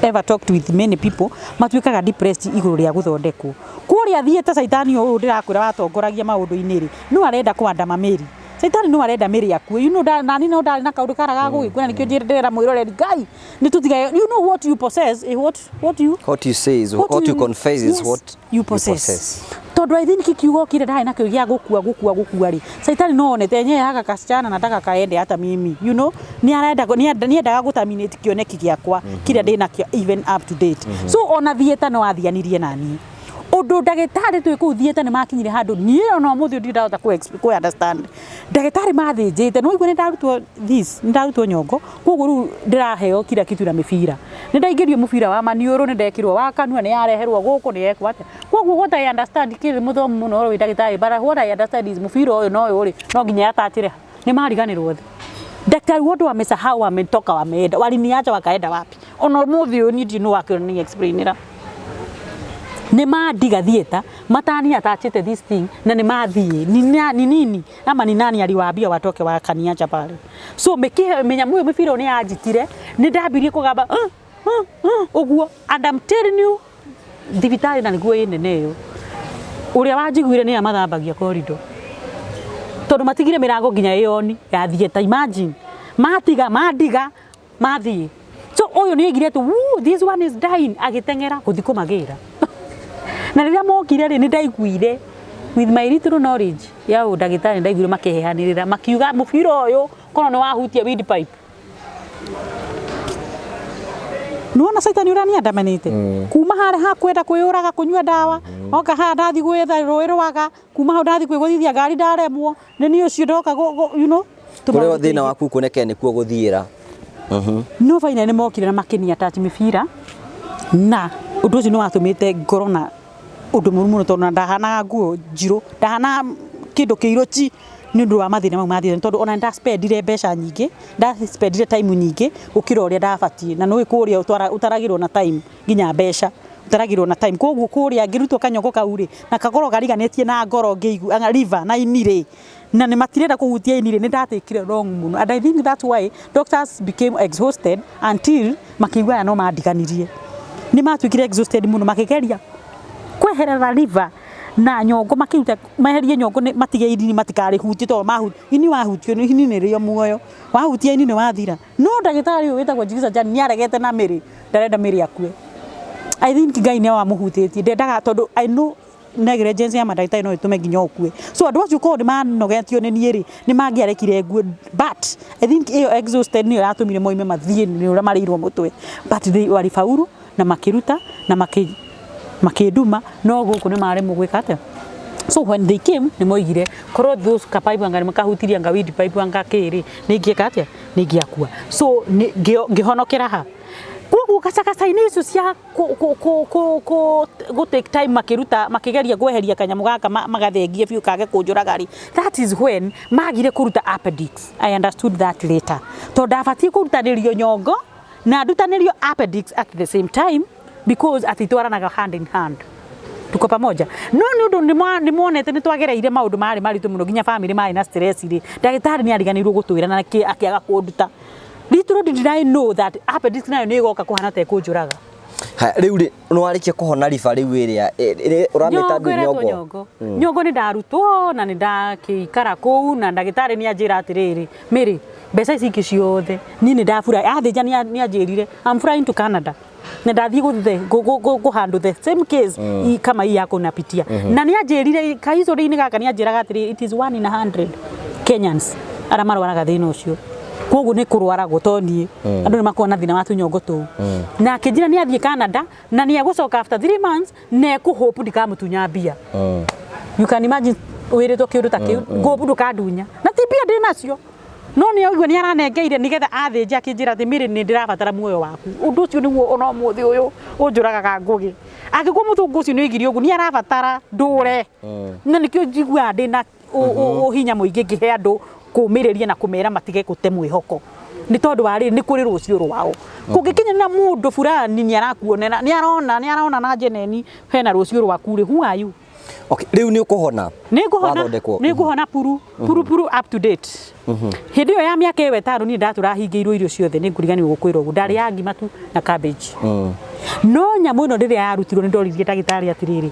ever talked with many people matuĩkaga depressed igũrũ rĩa gũthondekwo kũrĩa theatre. Caitani ũyũ ndĩrakwĩra watongoragia maũndũ-inĩ rĩ, no arenda kwandama mĩri. Caitani no arenda mĩrĩ akue, nani no ndarĩ na kaũndũ karaga gũgĩkua, na nĩkĩo ndĩrera mwĩroreri Ngai nĩ tũtigae. You know what you possess is what you What you say is what you confess is yes, what you possess. Tondu I think kiugo kile ndarĩ nakĩo gĩa gũkua gũkua gũkua rĩ, Saitani no onete enyewe haka kasichana nataka kaende hata mimi nĩ arenda nĩ endaga gũterminate kĩoneki gĩakwa kĩrĩa ndĩ nakĩo even up to date. So ona theatre no athianirie naniĩ ũndũ ndagĩtarĩ twĩ kũu theatre nĩ makinyire handũ niĩ ona ũmũthĩ ndirĩ ndahota kũ understand. Ndagĩtarĩ mathĩnjĩte no igua nĩ ndarutwo this, nĩ ndarutwo nyongo, koguo rĩu ndĩraheo kila kitu na mĩbira. Nĩ ndaingĩrio mũbira wa maniũrũ, nĩ ndekirwo wa kanua, nĩ yareherwo gũkũ, nĩ yekwo atĩa. Koguo what I understand, kĩrĩ mũthomu mũno wĩ ndagĩtarĩ, but what I understand is mũbira ũyũ no ũyũ rĩ, no nginya yatachire nĩ mariganĩrwo othe. Daktari wote wamesahau, wametoka, wameenda, waliniacha wakaenda wapi? Ona ũmũthĩ ũyũ niĩ ndiũ no wakĩona explainĩra. Nĩ mandiga theatre matani atachite this thing na nĩ mathiĩ ni nini ama ni nani aliwaambia watoke wakaniacha pale? So mĩkihe mĩnyamũ ĩyo mĩbira ĩyo nĩ yanjitire, nĩ ndambirie kũgamba ũguo, and I'm telling you, thibitarĩ na nĩguo ĩ nene ĩyo, ũrĩa wanjiguire nĩ amathambagia corridor tondũ matigire mĩrango nginya ĩyoni ya theatre. Imagine, matiga mandiga mathiĩ. So ũyũ nĩ oigire atĩ, "Woo, this one is dying," agĩteng'era gũthiĩ kũmagĩra. Na rĩrĩa mokire rĩ, nĩ ndaiguire with my little knowledge ya ũndagĩtarĩ, ndaiguire makĩheanĩrĩra makiuga mũbira ũyũ korwo nĩ wahutia windpipe. Nĩwona caitani ũrĩa nĩandamanĩte kuma harĩa hakwenda kwĩyũraga kũnyua ndawa, oka haha ndathiĩ gwetha rũĩ rwaga, kuma hau ndathiĩ kwĩgũthithia ngari ndaremwo nĩ niĩ ũcio ndoka Kũrĩa thĩna waku kuonekene nĩkuo gũthiĩra. No finally nĩ mokire na makĩnia touch mĩbira, na ũndũ ũcio nĩ watũmĩte ngorwo na ũndũ mũru mũno tondũ ndahanaga nguo njirũ, ndahanaga kĩndũ kĩirũ chi nĩ ũndũ wa mathĩna mau mathire, tondũ ona ndaspendire mbeca nyingĩ, ndaspendire time nyingĩ gũkĩra ũrĩa ndabatiĩ. Na nĩũĩ kũrĩa ũtaragĩrwo na time, nginya mbeca ũtaragĩrwo na time. Koguo kũrĩa ngĩrutwo kanyongo kau rĩ, na kakorwo kariganĩtie na ngoro ngĩigua liver na ini rĩ, na nĩ matirenda kũhutia ini rĩ, nĩ ndatekire wrong mũno, and I think that's why doctors became exhausted until makĩigua aya no mandiganirie. Nĩ matuĩkire exhausted mũno makĩgeria kweherera liver na nyongo, makĩruta meherie nyongo matige ini matikarĩhutie, tondũ mahutia ini, wahutio nĩ ini nĩrĩo muoyo, wahutia ini nĩ wathira. No ndagĩtarĩ ũyũ wĩtagwo Jigisa Jan nĩ aregete na mĩrĩ, ndarenda mĩrĩ akue. I think Ngai nĩ wamũhutĩtie, ndendaga, tondũ I know negligence ya mandagĩtarĩ no ĩtũme nginya ũkue. So andũ acio korwo nĩ manogetio nĩ niĩ rĩ, nĩ mangĩarekire ngue, but I think ĩyo exhausted nĩyo yatũmire moime mathiĩ nĩ ũrĩa marĩirwo mũtwe. But they walifaulu na makĩruta na makĩnduma, no gũkũ nĩ maremwo gwĩka atĩa. So when they came, nĩ moigire korwo those kapipe anga nĩ makahutirie anga windpipe anga kĩrĩ, nĩ ingĩeka atĩa, nĩ ingĩakua. So ngĩhonokera ha koguo gacagaca-inĩ icio cia kũ take time makĩruta, makĩgeria kweheria kanyamũ gaka magathengie biũ kage kũnjũraga rĩ, that is when magire kũruta appendix. I understood that later, tondũ ndabatiĩ kũrutanĩrio nyongo na ndutanĩrio appendix at the same time, because atĩ itwaranaga hand in hand. Tuko pamoja? No nĩ ũndũ nĩ monete nĩ twagereire maũndũ marĩ maritũ mũno, nginya family marĩ na stress rĩ, ndagĩtarĩ nĩ ariganĩirwo gũtwĩra na akĩaga kũnduta. Little did I know that appendix nayo nĩ ĩgoka kũhana ta ĩkũnjũraga. Ha, rĩu rĩ, nĩ warĩkia kũhona riba rĩu ĩrĩa ũramĩta Nyongo ndũ ĩretwo nyongo? Nyongo. Nyongo nĩ ndarutwo na nĩ ndakĩikara kũu, na ndagĩtarĩ nĩ anjĩra atĩrĩrĩ, Mary, mbeca ici ingĩ ciothe niĩ nĩ ndabura athĩnja, nĩ anjĩrire, I'm flying to Canada na ndathiĩ gũ handle the same case kama hii yako unapitia. Na nĩ anjĩrire kahistory-inĩ gaka, nĩ anjĩraga atĩrĩrĩ, it is 1 in 100 Kenyans arĩa marwaraga thĩna ũcio, koguo nĩ kũrwaragwo to niĩ, andũ nĩ makoragwo na thĩna wa tũnyongo tũu. Na akĩnjĩra nĩ athiĩ Canada na nĩ egũcoka after 3 months na ekũhope ndikamũtunya mbia. You can imagine wĩrĩtwo kĩũndũ ta kĩu, ngũbu ndũkandunya na ti mbia ndĩ nacio, no nĩ aigua nĩ aranengeire nĩgetha athĩnje, akĩnjĩra atĩ, "Mĩrĩ, nĩ ndĩrabatara muoyo waku." Ũndũ ũcio nĩguo ona ũmũthĩ ũyũ ũnjũragaga ngũgĩ. Angĩkorwo mũthũngũ ũcio nĩ oigire ũguo, nĩ arabatara ndũre, na nĩkĩo njiguaga ndĩ na ũhinya mũingĩ ngĩhe andũ kũmĩrĩria na kũmera matige gũte mwĩhoko. Nĩ tondũ wa rĩrĩ, nĩ kũrĩ rũciũ rwao. Kũngĩkinya na mũndũ fulani nĩ arakuonera, nĩ arona na njeneni hena rũciũ rwaku rĩ, who are you? Okay, rĩu nĩ ũkũhona? Nĩ ngũhona. Wathondekwo. Nĩ ngũhona puru puru puru, up to date. Hĩndĩ ĩyo ya mĩaka ĩyo 5 niĩ ndatũra hingĩirwo irio ciothe, nĩ ngũriganĩrwo gũkwĩra ũguo, ndarĩaga ngima tu na cabbage. No nyamũ ĩno rĩrĩa yarutirwo, nĩ ndoririe ndagĩtarĩ atĩrĩrĩ,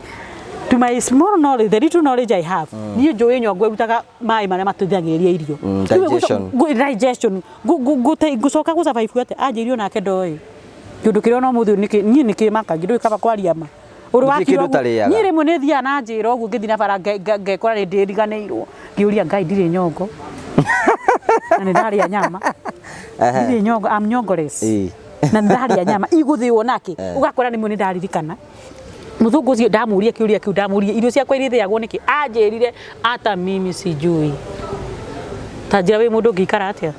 to my small knowledge, the little knowledge I have, niĩ njũĩ nyongo ĩrutaga maĩ marĩa mateithagĩrĩria irio. Rĩu Digestion. Digestion. Ngũcoka gũ survive atĩa? Anjĩrire onake ndoĩ kĩndũ kĩrĩa ona ũmũthĩ ũyũ niĩ nĩkĩmakagia, ndũĩ kaba kwaria ma ũrĩ Nĩkĩ wakira kĩndũ ũguo. ũtarĩaga? Niĩ rĩmwe nĩ thiaga na njĩra ũguo, ngĩthiĩ na bara, ngekora nĩ ndĩriganĩirwo, ngĩũria Ngai, ndirĩ nyongo na nĩ ndarĩa nyama, ndirĩ nyongo, I'm nyongoless. Na nĩ ndarĩa nyama igũthĩo nake, ũgakora rĩmwe nĩ ndaririkana mũthũngũ ũcio ndamũria kĩũria kĩu, ndamũria irio ciakwa irĩthĩagwo nĩkĩ, anjĩrire ata mimi sijui. Ta njĩra, wĩ mũndũ ũngĩikara atĩa?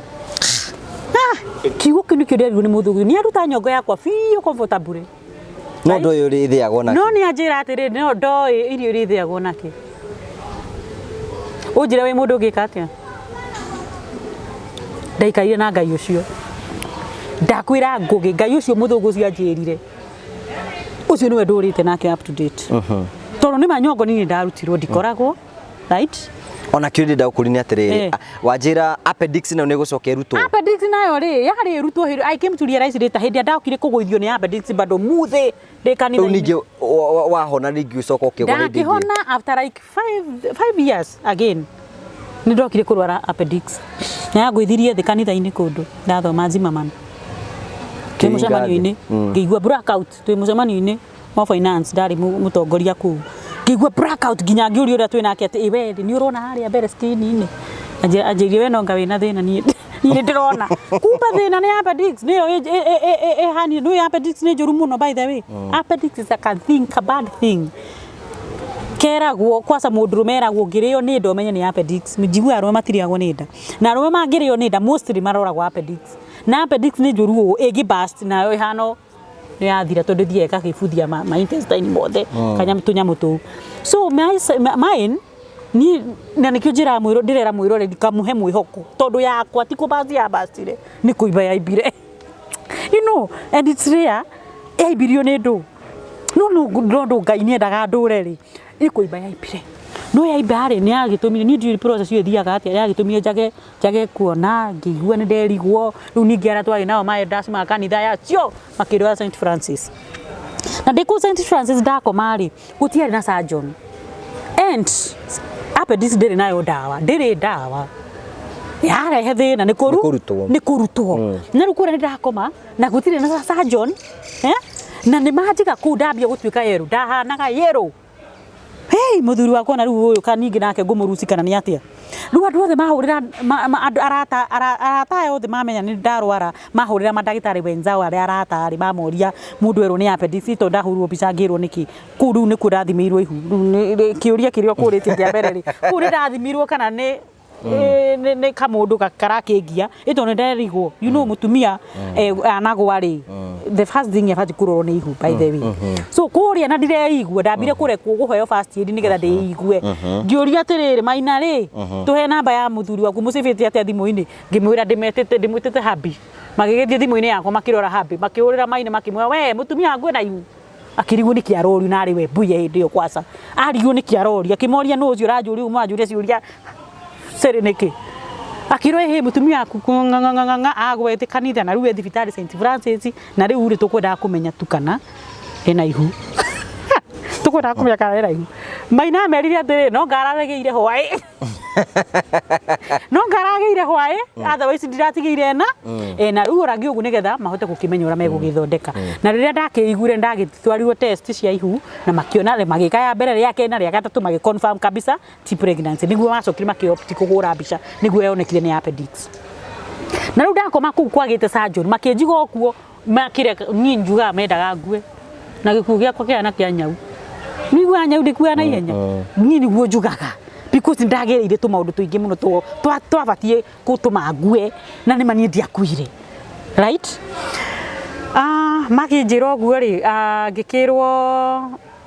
Ah, kiugo kĩu nĩkĩo nderirwo nĩ mũthũngũ, nĩ aruta nyongo yakwa biũ comfortably. No ndũĩ ũrĩa ĩthĩagwo na. No nĩ anjĩra atĩrĩ, no ndoĩ irio iria ithĩagwo nakĩ. Ũnjĩre, wĩ mũndũ ũngĩka atĩa? Ndaikarire na Ngai ũcio, ndakwĩra ngũgĩ, Ngai ũcio mũthũngũ ũcio anjĩrire, ũcio nĩwe ndũrĩte nake up to date, tondũ nĩ ma nyongo nini ndarutirwo ndikoragwo right. Ona kĩũria ndĩrenda gũkũria nĩ atĩrĩrĩ, wanjĩra appendix nayo nĩ ĩgũcoka ĩrutwo. Appendix nayo rĩ, yarĩ ĩrutwo hĩndĩ I came to realize later, hĩndĩ ĩrĩa ndokire kũgũithio nĩ appendix bado muthĩ ndĩ Rĩu kanitha-inĩ. ningĩ wahona, rĩngĩ ũcoka ũkĩgwa hĩndĩ ĩngĩ? Ndakĩhona after like 5 years again nĩ ndokire kũrwara appendix na yangũithirie thĩ kanitha-inĩ kũndũ ndathoma Zimmerman, twĩ Kĩringa thĩ. mũcemanio-inĩ, ngĩigua blackout, twĩ mũcemanio-inĩ wa finance, ndarĩ mũtongoria kũu, ngĩigua blackout nginya ngĩũria ũrĩa twĩ nake atĩ, "Ĩ we nĩ ũrona harĩa mbere screen-inĩ?" Anjĩrire, "We nonga wĩna thĩna, niĩ nĩ ndĩrona kumbe thĩna nĩ appendix nĩyo ĩhani nĩ appendix nĩ njũru mũno." By the way, appendix is like a thing, a bad thing. Keragwo kwaca mũndũrũme eragwo ũngĩrĩo nĩ nda ũmenye nĩ appendix. Njiguaga arũme matirĩagwo nĩ nda, na arũme mangĩrĩo nĩ nda mostly maroragwo appendix, na appendix nĩ njũru ũũ ĩngĩ burst nayo ĩhano nĩ yathira, tondũ ĩthiaga ĩgagĩbuthia ma intestine mothe, kanyamũ tũnyamũ tũu. So mine niĩ na nĩkĩo njĩraga mwĩro, ndĩrera mwĩroreri kamũhe mwĩhoko, tondũ yakwa ti kũbasti yabastire, nĩ kũimba yaimbire, and it's rare yaimbirio nĩ ndũ, no no Ngai nĩ endaga ndũre rĩ, nĩ kũimba yaimbire, no yaimba rĩ, nĩ yagĩtũmire niĩ ndiũĩ process ĩyo ĩthiaga atĩa, yagĩtũmire njage kuona, ngĩigua nĩ nderigwo. Rĩu ningĩ arĩa twarĩ nao ma elders ma kanitha yacio makĩndwara St Francis, na ndĩ kũu St Francis ndakoma rĩ, gũtiarĩ na surgeon, and appendix ndĩrĩ nayo ndawa, ndĩrĩ ndawa yarehe thĩna nĩ kũru Nĩ kũrutwo. Nĩ kũrutwo. Na rĩu kũrĩa nĩ ndakoma na gũtirĩ na surgeon, eh? Na nĩ manjiga kũu, ndambia gũtuĩka yerũ, ndahanaga yerũ. Hey, mũthuri wakwa na rĩu ũyũ kaningĩ nake ngũmũruci kana nĩ atĩa? Rĩu andũ othe mahũrĩra andũ arata aya othe mamenya nĩ ndarwara, mahũrĩra mandagĩtarĩ wenzao arĩa arata rĩ, mamoria mũndũ erwo nĩ appendix, tondũ ndahũrirwo mbica ngĩrwo nĩkĩ kũu. Rĩu nĩkuo ndathimĩirwo ihu. Rĩu kĩũria kĩrĩa ũkũrĩtie kĩa mbere rĩ, kũu nĩ ndathimirwo kana nĩ nĩ kamũndũ karakĩngia ĩ, tondũ nĩ nderigwo, mũtumia anagwa rĩ, the first thing abatiĩ kũrorwo nĩ ihu, by the way. So kũrĩa na ndireigua, ndambire kũrekwo kũheo first aid nĩgetha ndĩigue. Ngĩũria atĩrĩrĩ, "Maina rĩ, tũhe namba ya mũthuri waku, mũcĩbĩte atĩa thimũ-inĩ?" Ngĩmwĩra ndĩmetĩte, ndĩmwĩtĩte hubby. Magĩgĩthiĩ thimũ-inĩ yakwa, makĩrora hubby, makĩhũrĩra maina, makĩmwĩra, "We mũtumia waku ena ihu." Akĩrigwo nĩkĩ arorio, na arĩ we mbuya hĩndĩ ĩyo kwaca arigwo nĩkĩ arorio. Akĩmoria, "Nũ ũcio ũranjũria ũguo? Mũranjũria ciũria cĩrĩ nĩkĩ?" Akĩrwo, "Ĩhĩ, mũtumia waku ng'ang'ang'ang'a agwete kanitha na rĩu e thibitarĩ St Francis, na rĩu rĩ, tũkwendaga kũmenya tu kana ena ihu, tũkwendaga kũmenya kana ena ihu." Maina amerire atĩrĩ, "No ngararegĩire hwaĩ, no ngaragĩire hwaĩ, otherwise ndiratigĩire ena rĩu ũrangi ũguo," nĩgetha mahote gũkĩmenya ũrĩa megũgĩthondeka. Na rĩrĩa ndakĩiguire, ndagĩtwarirwo test cia ihu na makĩona, magĩka ya mbere, rĩa kerĩ na rĩa gatatũ, magĩ confirm kabisa ti pregnancy. Nĩguo macokire makĩopt kũhũra mbica, nĩguo yonekire nĩ appendix. Na rĩu ndakoma kũu kwagĩte surgeon, makĩnjiga o kuo makĩreka. Niĩ njugaga mendaga ngue na gĩkuũ gĩakwa kĩhana kĩa nyau. Nĩiguaga nyau ndĩkuaga na ihenya. Niĩ nĩguo njugaga, because nĩndagereire tũmaũndũ tũingĩ mũno twabatiĩ gũtũma ngue, na nĩma niĩ ndiakuire, right? Ah, makĩnjĩra ũguo rĩ, ngĩkĩrwo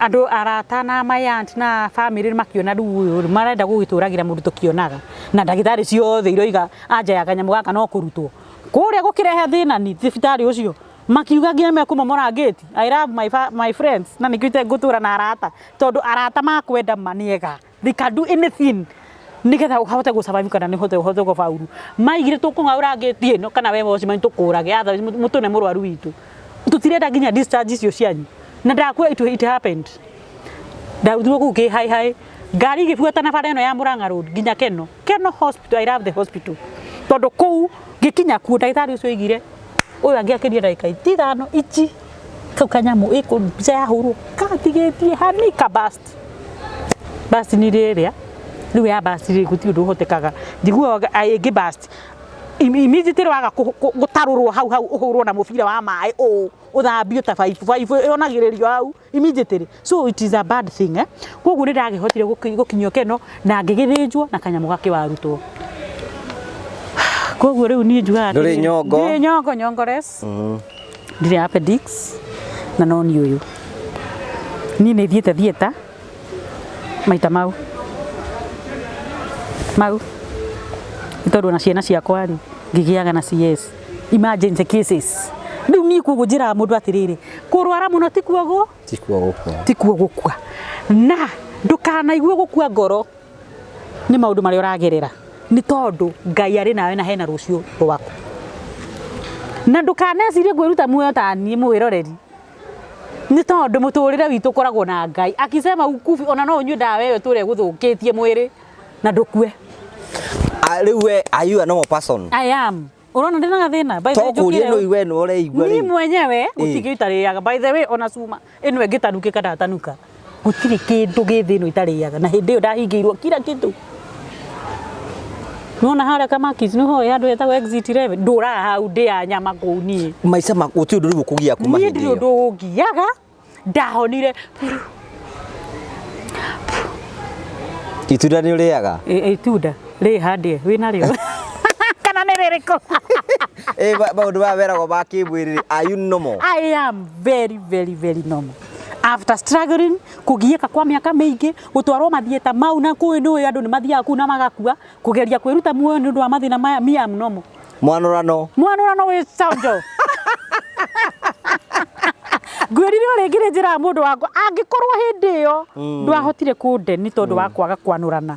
andũ arata na my aunt na family makiona rĩu ũyũ rĩ, marenda gũgĩtũragĩra mũndũ tũkĩonaga na ndagĩtarĩ ciothe iroiga anja ya kanyamũ gaka no kũrutwo. Kũrĩa gũkĩrehe thĩna ni thibitarĩ ũcio makiuga nginya mekũmomora ngĩti. I love my friends na nĩkĩo itengũtũra na arata, tondũ arata makwenda ma nĩ ega, they can do anything nigetha ũhote gũ survive kana nĩ ũhote gũbauru. Maigire tũkũng'aũra ngĩti ĩno kana we watchman tũkũrage, otherwise mũtũne mũrwaru witũ, tũtirenda nginya discharge icio cianyu. Na ndakwĩra it happened. Ndarutirwo kũu kĩ hai hai, ngari igĩbuatana bara ĩno ya Murang'a Road nginya Keno Hospital. I love the hospital tondũ kũu ngĩkinya kuo ndagĩtarĩ ũcio oigire ũyũ angĩakĩria ndagĩka 5 ici kau kanyamũ ĩkũ mbica yahũrwo gatigĩtie hani ka burst burst nĩ rĩrĩa rĩu ya burst rĩ gũtirĩ ũndũ ũhotekaga, njiguaga ĩngĩ burst immediately waga gũtarũrwo hau hau ũhũrwo na mũbira wa maĩ ũũ ũthambio ta baibũ baibũ yonagĩrĩrio hau immediately, so it is a bad thing, eh. Koguo nĩ ndagĩhotire gũkinyio Keno na ngĩgĩthĩnjwo na kanyamũ gakĩwarutwo. Koguo rĩu niĩ njugaga Ndũrĩ atĩrĩrĩ, nyongo. Ndirĩ nyongo, nyongores, ndirĩ appendix na no niĩ ũyũ niĩ nĩ thiĩte theatre maita mau mau nĩ tondũ ona ciana ciakwa rĩ ngĩgĩaga na CS emergency cases. Rĩu niĩ koguo njĩraga mũndũ atĩrĩrĩ, kũrwara mũno tikuo Tikuo gũkua. Tikuo gũkua, na ndũkanaigue gũkua ngoro nĩ maũndũ marĩa ũragerera, nĩ tondũ Ngai arĩ nawe na hena rũciũ rwaku. Na ndũkanecirie kwĩruta muoyo ta niĩ mwĩroreri, nĩ tondũ mũtũrĩre witũ ũkoragwo na Ngai akisema ukufi. Ona no ũnyue ndawa ĩyo ĩtũre gũthũkĩtie mwĩrĩ na ndũkue. Ah, rĩu we, are you a normal person? I am. Ũrona ndĩna gathĩna? By the way, To kũria njũkĩre no iwe no ũreigua niĩ rĩu. Mwenyewe gũtirĩ kĩndũ itarĩaga, by the way. Ona cuma ĩno ĩngĩtanukĩka ndatanuka, gũtirĩ kĩndũ gĩ thĩ ĩno itarĩaga. Na hĩndĩ ĩyo ndahingĩirwo kila kitu. Nĩwona harĩa Kamakis nĩho handũ hetagwo Exit 11, ndũraga hau, ndĩaga nyama kũu niĩ. Maica ma gũtirĩ ũndũ rĩu ũkũgia kuma Niĩ hĩndĩ ndirĩ ĩyo. ũndũ ũngiaga, ndahonire. Itunda nĩ ũrĩaga? Itunda rĩ handĩe wĩnarĩo kana nĩ rĩrĩkũ? Maũndũ maya meragwo ma kĩmwĩrĩ, are you normal? I am very, very, very normal. After struggling, kũgiĩka kwa mĩaka mĩingĩ, gũtwarwo mathieta mau na kũĩ nĩ andũ nĩ mathiaga kũu na magakua, kũgeria kwĩruta muoyo nĩ ũndũ wa mathĩna maya, me am normal. Mwanũrano. Mwanũrano wĩ chanjo. Ngwĩrire o rĩngĩ nĩ njĩraga mũndũ wakwa angĩkorwo hĩndĩ ĩyo ndwahotire kũnde nĩ tondũ wa kwaga kwanũrana.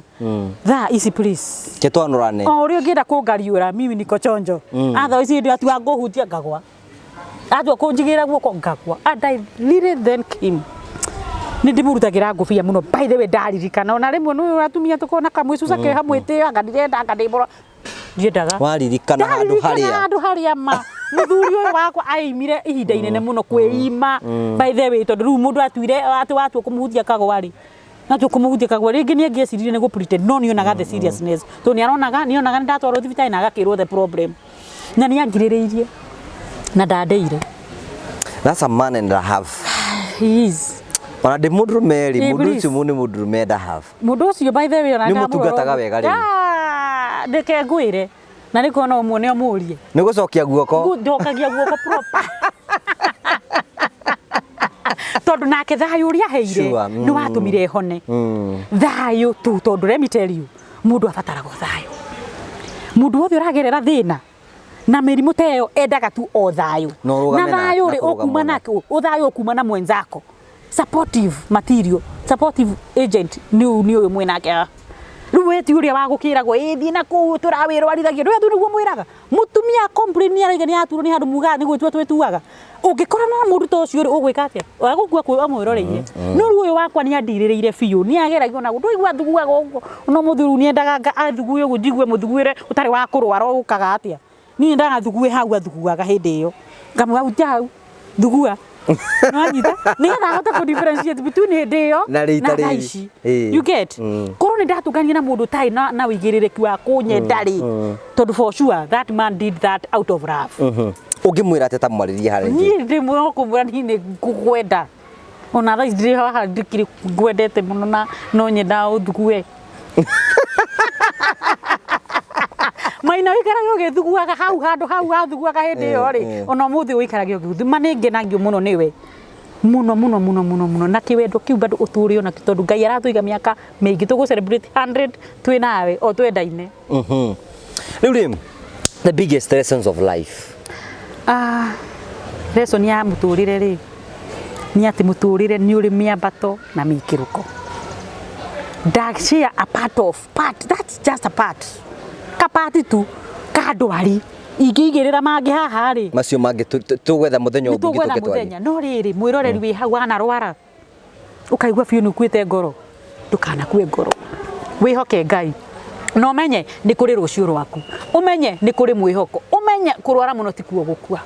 Thaa ici, please. Ke twanũrane. O ũrĩa ũngĩenda kũngariũra, mimi niko chonjo. Otherwise hĩndĩ ĩyo atua ngũhutia ngagwa, atua kũnjigĩrĩra guoko ngagwa. And I really thank him, nĩ ndĩmũrutagĩra ngũbia mũno. By the way, ndaririkana ona rĩmwe nĩ atumia tũkona kamwĩcuca ke hamwe tĩo anga ndirenda anga ndĩmũro ndiendaga. Waririkana handũ Ndaririkana harĩa. Handũ harĩa ma mũthuri ũyũ wakwa aimire ihinda inene mũno kwĩima, by the way, tondũ rĩu mũndũ atuire atĩ watua kũmũhutia kagwa rĩ, natua kũmũhutia kagwa rĩngĩ nĩ angĩeciririe nĩ gũ pretend, no nĩ onaga the seriousness, tondũ nĩ onaga nĩ ndatwarwo thibitarĩ na agakĩrwo the problem, na nĩ angirĩrĩirie na ndandeire. That's a man and a half. He is. Ona ndĩ mũndũrũme rĩ, Eh, mũndũ please. ũcio nĩ mũndũrũme and a half. Mũndũ ũcio, by the way, ona Nĩ ndamũrora mũtungataga ũguo. wega rĩu. Ah, ndeke ngwĩre na nĩ kuona ũmuone ũmũrie. Nĩ gũcokia guoko. Njokagia guoko proper, tondũ nake thayũ ũrĩa aheire Sure, nĩ watũmire hone thayũ tu. Tondũ let me tell you, mũndũ abataraga o thayũ. Mũndũ wothe ũragerera thĩna na mĩrimũ ta ĩyo endaga tu o thayũ. Na ũrũgame Na thayũ na rĩ kũrũgama ũkuma nake. nake, ũthayũ ũkuma na mwenzako. Supportive material, supportive agent nĩ ũyũ, nĩ ũyũ mwĩnake haha. Rĩu we ti ũrĩa wa gũkĩragwo ĩ thiĩ na kũu tũrawĩrwarithagia ndũrĩa tu nĩguo mwĩraga mũtumia complain nĩ araiga nĩ aturwo nĩ handũ mugaga nĩ gwĩtua twĩtuaga. Ũngĩkorana na mũndũ ta ũcio rĩ, ũgwĩka atĩa? Wagũkua kwĩ amwĩroreire. No rĩu ũyũ wakwa nĩ andirĩrĩire biũ, nĩ ageragia ona ndũigua thuguaga ũguo no mũthuri rĩu nĩendaga athugue ũguo njigue mũthuguĩre ũtarĩ wa kũrwara ũkaga atĩa. Niĩ nyendaga thugue hau athuguaga hĩndĩ ĩyo, ngamwĩra hutia hau thugua nwanyita nĩgetha ahote kũ differentiate between hĩndĩ ĩyo Na rita na thaa rĩrĩ. ici. You get? Korwo nĩ ndatũngania na mũndũ ũtarĩ na wĩigĩrĩrĩki wa kũnyenda rĩ, tondũ for sure that man did that out of love. Ũngĩmwĩra atĩa ta mwarĩrie harĩa ingĩ? Niĩ ndĩ kũmwĩra niĩ nĩ ngũkwenda, ona thaa ici ndĩ haha ndikĩrĩ ngwendete mũno na no nyendaga ũthugue maina wĩikarage ũgĩthuguaga hau handũ hau wathuguaga hĩndĩ ĩyo rĩ. Ona ũmũthĩ ũikarage ũgĩthu ma nĩ ngenagio mũno nĩwe mũno mũno mũno mũno mũno na kĩwendo kĩu bado ũtũre onakĩo, tondũ Ngai aratũiga mĩaka mĩingĩ tũgũ celebrate 100 twĩ nawe o twendaine. Rĩu rĩ, The biggest lessons of life. Ah, lesson ya mũtũrĩre rĩ, nĩ atĩ mũtũrĩre nĩ ũrĩ mĩambato na mĩikũrũko. Nda share a part of part, that's just a part, ka part tu ka ndwari ingĩigĩrĩra mangĩ haha rĩ. Macio mangĩ tũgwetha mũthenya nĩ ũngĩ tũgwetha tũke twarie. Mũthenya no rĩrĩ, mwĩroreri wĩ hau wanarwara ũkaigua biũ nĩ ũkuĩte ngoro, ndũkanakue ngoro, wĩhoke Ngai na ũmenye nĩ kũrĩ rũciũ rwaku, ũmenye nĩ kũrĩ mwĩhoko, ũmenye kũrwara mũno tikuo gũkua.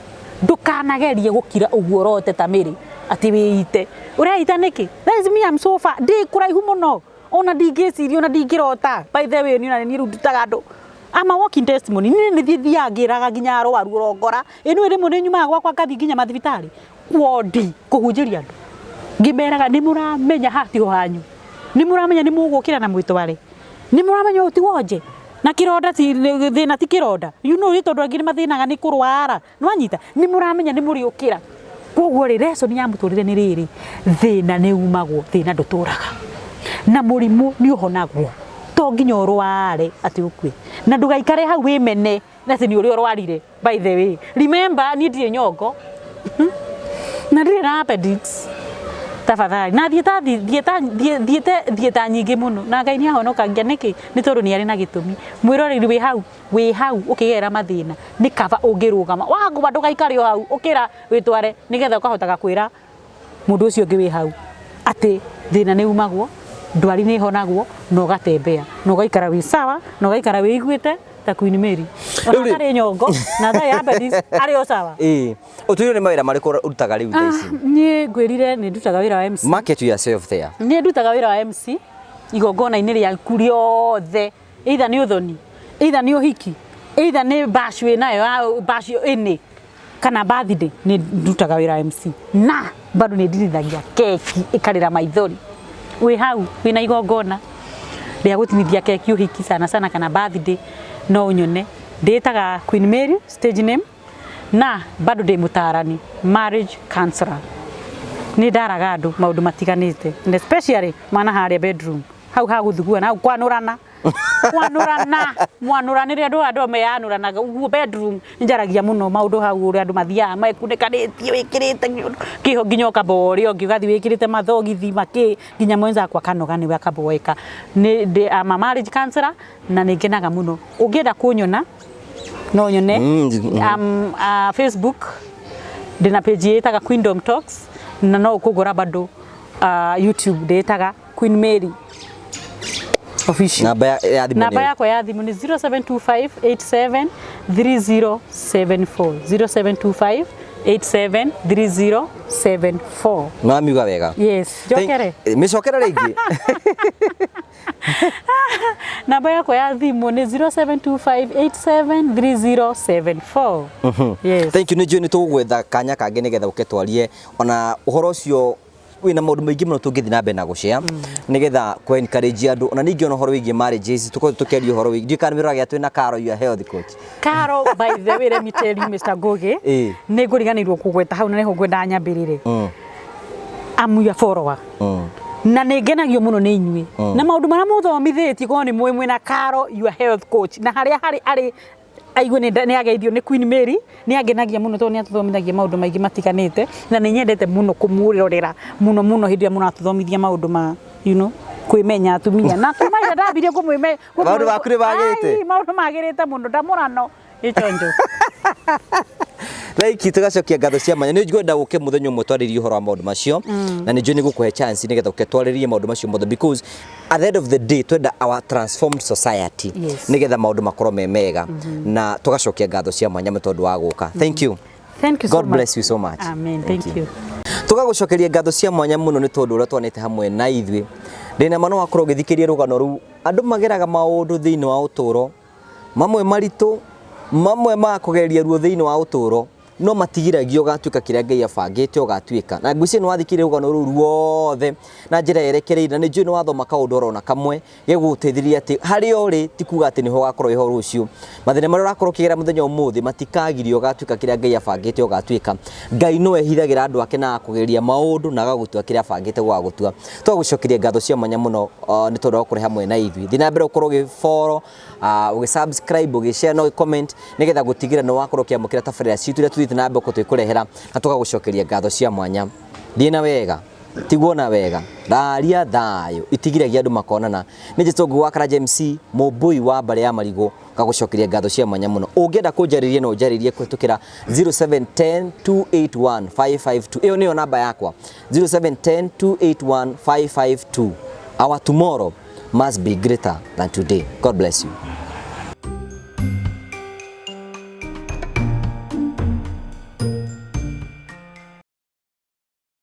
Ndũkanagerie gũkira ũguo ũrote ta mĩrĩ atĩ wĩite. Ũreita nĩkĩ? That is me, I'm so far, ndĩ kũraihu mũno, ona ndingĩciria, ona ndingĩrota. By the way, niĩ ona niĩ rĩu ndutaga andũ. I'm a walking testimony. Niĩ nĩ thiĩ thiaga ngĩraga nginya arwaru ũrongora. Ĩ nĩ rĩmwe nĩ nyumaga gwakwa ngathiĩ nginya mathibitarĩ wondi kũhunjĩria andũ, ngĩmeraga, "Nĩ mũramenya haha tiho hanyu, nĩ mũramenya nĩ mũgũkĩra na mwĩtware, nĩ mũramenya ũyũ ti wonje na kĩronda ti thĩna, ti kĩronda nĩ tondũ angĩ nĩ mathĩnaga nĩ kũrwara, nĩwanyita, nĩ mũramenya nĩ mũrĩũkĩra." Koguo rĩ, lesson ya mũtũrĩre nĩ rĩrĩ: thĩna nĩ umagwo, thĩna ndũtũraga, na mũrimũ nĩ ũhonagwo. To nginya ũrware atĩ ũkue, na ndũgaikare hau wĩmene na atĩ nĩ ũrĩa ũrwarire. By the way, remember, niĩ ndirĩ nyongo na ndirĩ na appendix, tafadhali, na thiĩta thiĩta thiĩte thiĩta nyingĩ mũno, na Ngai nĩ ahonokagia. Nĩkĩ? Nĩ tondũ nĩ arĩ na gĩtũmi. Mwĩroreri wĩ hau, wĩ hau ũkĩgerera mathĩna, nĩ kaba ũngĩrũgama wagũa, ndũgaikare o hau, ũkĩra wĩtware, nĩgetha ũkahotaga kwĩra mũndũ ũcio ũngĩ wĩ hau atĩ thĩna nĩ umagwo, ndwari nĩ ĩhonagwo, na ũgatembea na ũgaikara wĩ sawa na ũgaikara wĩiguĩte ta Queen Mary, ona Rĩu atarĩ nyongo na atarĩ appendix, arĩ o sawa. Ĩĩ, ũtũire nĩ mawĩra marĩkũ ũrutaga rĩu thaa ici? Niĩ ngwĩrire nĩ ndutaga wĩra wa MC. Market yourself there. Nĩ ndutaga wĩra wa MC igongona-inĩ rĩaku rĩothe, either nĩ ũthoni, either nĩ ũhiki, either nĩ bash wĩ nayo ya bash ĩnĩ kana birthday, nĩ ndutaga wĩra wa MC. Na bado nĩ ndinithagia keki ĩkarĩra maithori. Wĩ hau wĩna igongona rĩa gũtinithia keki, ũhiki sana sana kana birthday, no ũnyone. Ndĩtaga Queen Mary, stage name, na bado ndĩ mũtarani, marriage counselor. Nĩ ndaraga andũ maũndũ matiganĩte, and especially mwana harĩa bedroom hau hagũthugua hau kwanũrana kwanũrana mwanũranĩre andũ meyanũranaga ũguo bedroom. Nĩ njaragia mũno maũndũ hau, ũrĩa andũ mathiaga mekunĩkanĩtie, wĩkĩrĩte kĩho nginya ũkamba ũrĩa ũngĩ, ũgathiĩ wĩkĩrĩte mathogithi makĩ, nginya mwenzakwa akanoga nĩwe akaboeka. Nĩ ndĩ, I'm a marriage counselor na nĩ ngenaga mũno. Ũngĩenda kũnyona no nyone Facebook, ndĩna page ĩtaga Queendom Talks, na no ũkũngora bado YouTube ndĩtaga Queen Mary Official. Namba ya thimũ? Namba nĩ yakwa ya thimũ nĩ 0725873074, 0725873074. Mamiuga wega. Yes, njokere. Mĩcokere rĩngĩ. Namba yakwa ya thimũ nĩ 0725873074. Yes. Thank you. Nĩ njũĩ nĩ tũgwetha kanya kangĩ nĩgetha ũke twarie ona ũhoro ũcio wĩna maũndũ maingĩ mũno tũngĩthiĩ na mbere na gũshare, nĩgetha kũ encourage andũ, ona ningĩ ona ũhoro wĩgiĩ marriages tũkorwo tũkĩaria ũhoro wĩgiĩ. Ndiũĩ kana nĩ twĩna Caro, your health coach. Caro, by the way, let me tell you, Mr. Ngugi, nĩ ngũriganĩirwo kũgweta hau na nĩho ngwenda nyambĩrĩre. I'm your follower. Na nĩ ngenagio mũno nĩ inyuĩ na maũndũ marĩa mũthomithĩtie, korwo nĩ mũĩ mwĩna Caro, your health coach, na harĩa harĩ arĩ aigue nĩ ageithio nĩ Queen Mary. Nĩ angenagia mũno tondũ nĩ atũthomithagia maũndũ maingĩ matiganĩte, na nĩ nyendete mũno kũmwĩrorera mũno mũno hĩndĩ ĩrĩa mũratũthomithia maũndũ ma kwĩmenya atumia, na kuma rĩrĩa ndambirie kũmwĩme Maũndũ maku nĩ magĩrĩte? Ai, maũndũ magĩrĩte mũno, ndamũrano ĩchonjo. Thank you, tugacokia ngatho cia mwanya. Nĩ ngwenda ũke mũthenya ũmwe twarĩrie ũhoro wa maũndũ macio, na nĩ njũĩ nĩ gũkũhe chance nĩgetha ũke twarĩrie maũndũ macio mothe, because at the end of the day twenda our transformed society, nĩgetha maũndũ makorwo me mega, na tũgacokia ngatho cia mwanya nĩ tondũ wa gũka. Thank you. Thank you so God much. bless you so much. Amen. Thank you. Tũgagũcokeria ngatho cia mwanya mũno nĩ tondũ ũrĩa twanĩte hamwe na ithuĩ. Ndĩna ma no wakorwo ũgĩthikĩria rũgano rũu. Andũ mageraga maũndũ thĩinĩ wa ũtũũro, mamwe maritũ, mamwe ma kũgeria ruo thĩinĩ wa ũtũũro. No matigiragio ũgatuĩka kĩrĩa Ngai abangĩte ũgatuĩka. Na ngwĩciria nĩ wathikĩrĩria rũgano rũu ruothe na njĩra yerekereire, na nĩ njũĩ nĩ wathoma kaũndũ orona kamwe gegũgũteithĩrĩria atĩ harĩa ũrĩ ti kuga atĩ nĩho ũgakorwo wĩho rũciũ. Mathĩna marĩa ũrakorwo ũkĩgera mũthenya ũmũthĩ matikagiria ũgatuĩka kĩrĩa Ngai abangĩte ũgatuĩka. Ngai no ehithagĩra andũ ake na agakũgeria maũndũ na agagũtua kĩrĩa abangĩte gũgagũtua. Tũgagũcokeria ngatho cia mwanya mũno nĩ tondũ wa gũkorwo hamwe na ithuĩ. Thiĩ na mbere gũkorwo ũgĩ follow, ũgĩ subscribe, ũgĩ share na ũgĩ comment nĩgetha gũtigĩrĩra nĩ wakorwo ũkĩamũkĩra tabarĩra citũ iria tũthiĩte na mbere gũkorwo tũgĩkũrehera na tũgagũcokeria ngatho cia mwanya. Thiĩ na wega, tigwo na wega, raria thayũ, itigiragia andũ makonana. Nĩ njĩtwo Ngũgĩ wa Karanja MC, mũmbũi wa mbarĩ ya marigũ, ngagũcokeria ngatho cia mwanya mũno. Ũngĩenda kũnjarĩria no ũnjarĩrie kũhĩtũkĩra 0710 281 552. Ĩyo nĩyo namba yakwa 0710 281 552. Our tomorrow must be greater than today. God bless you.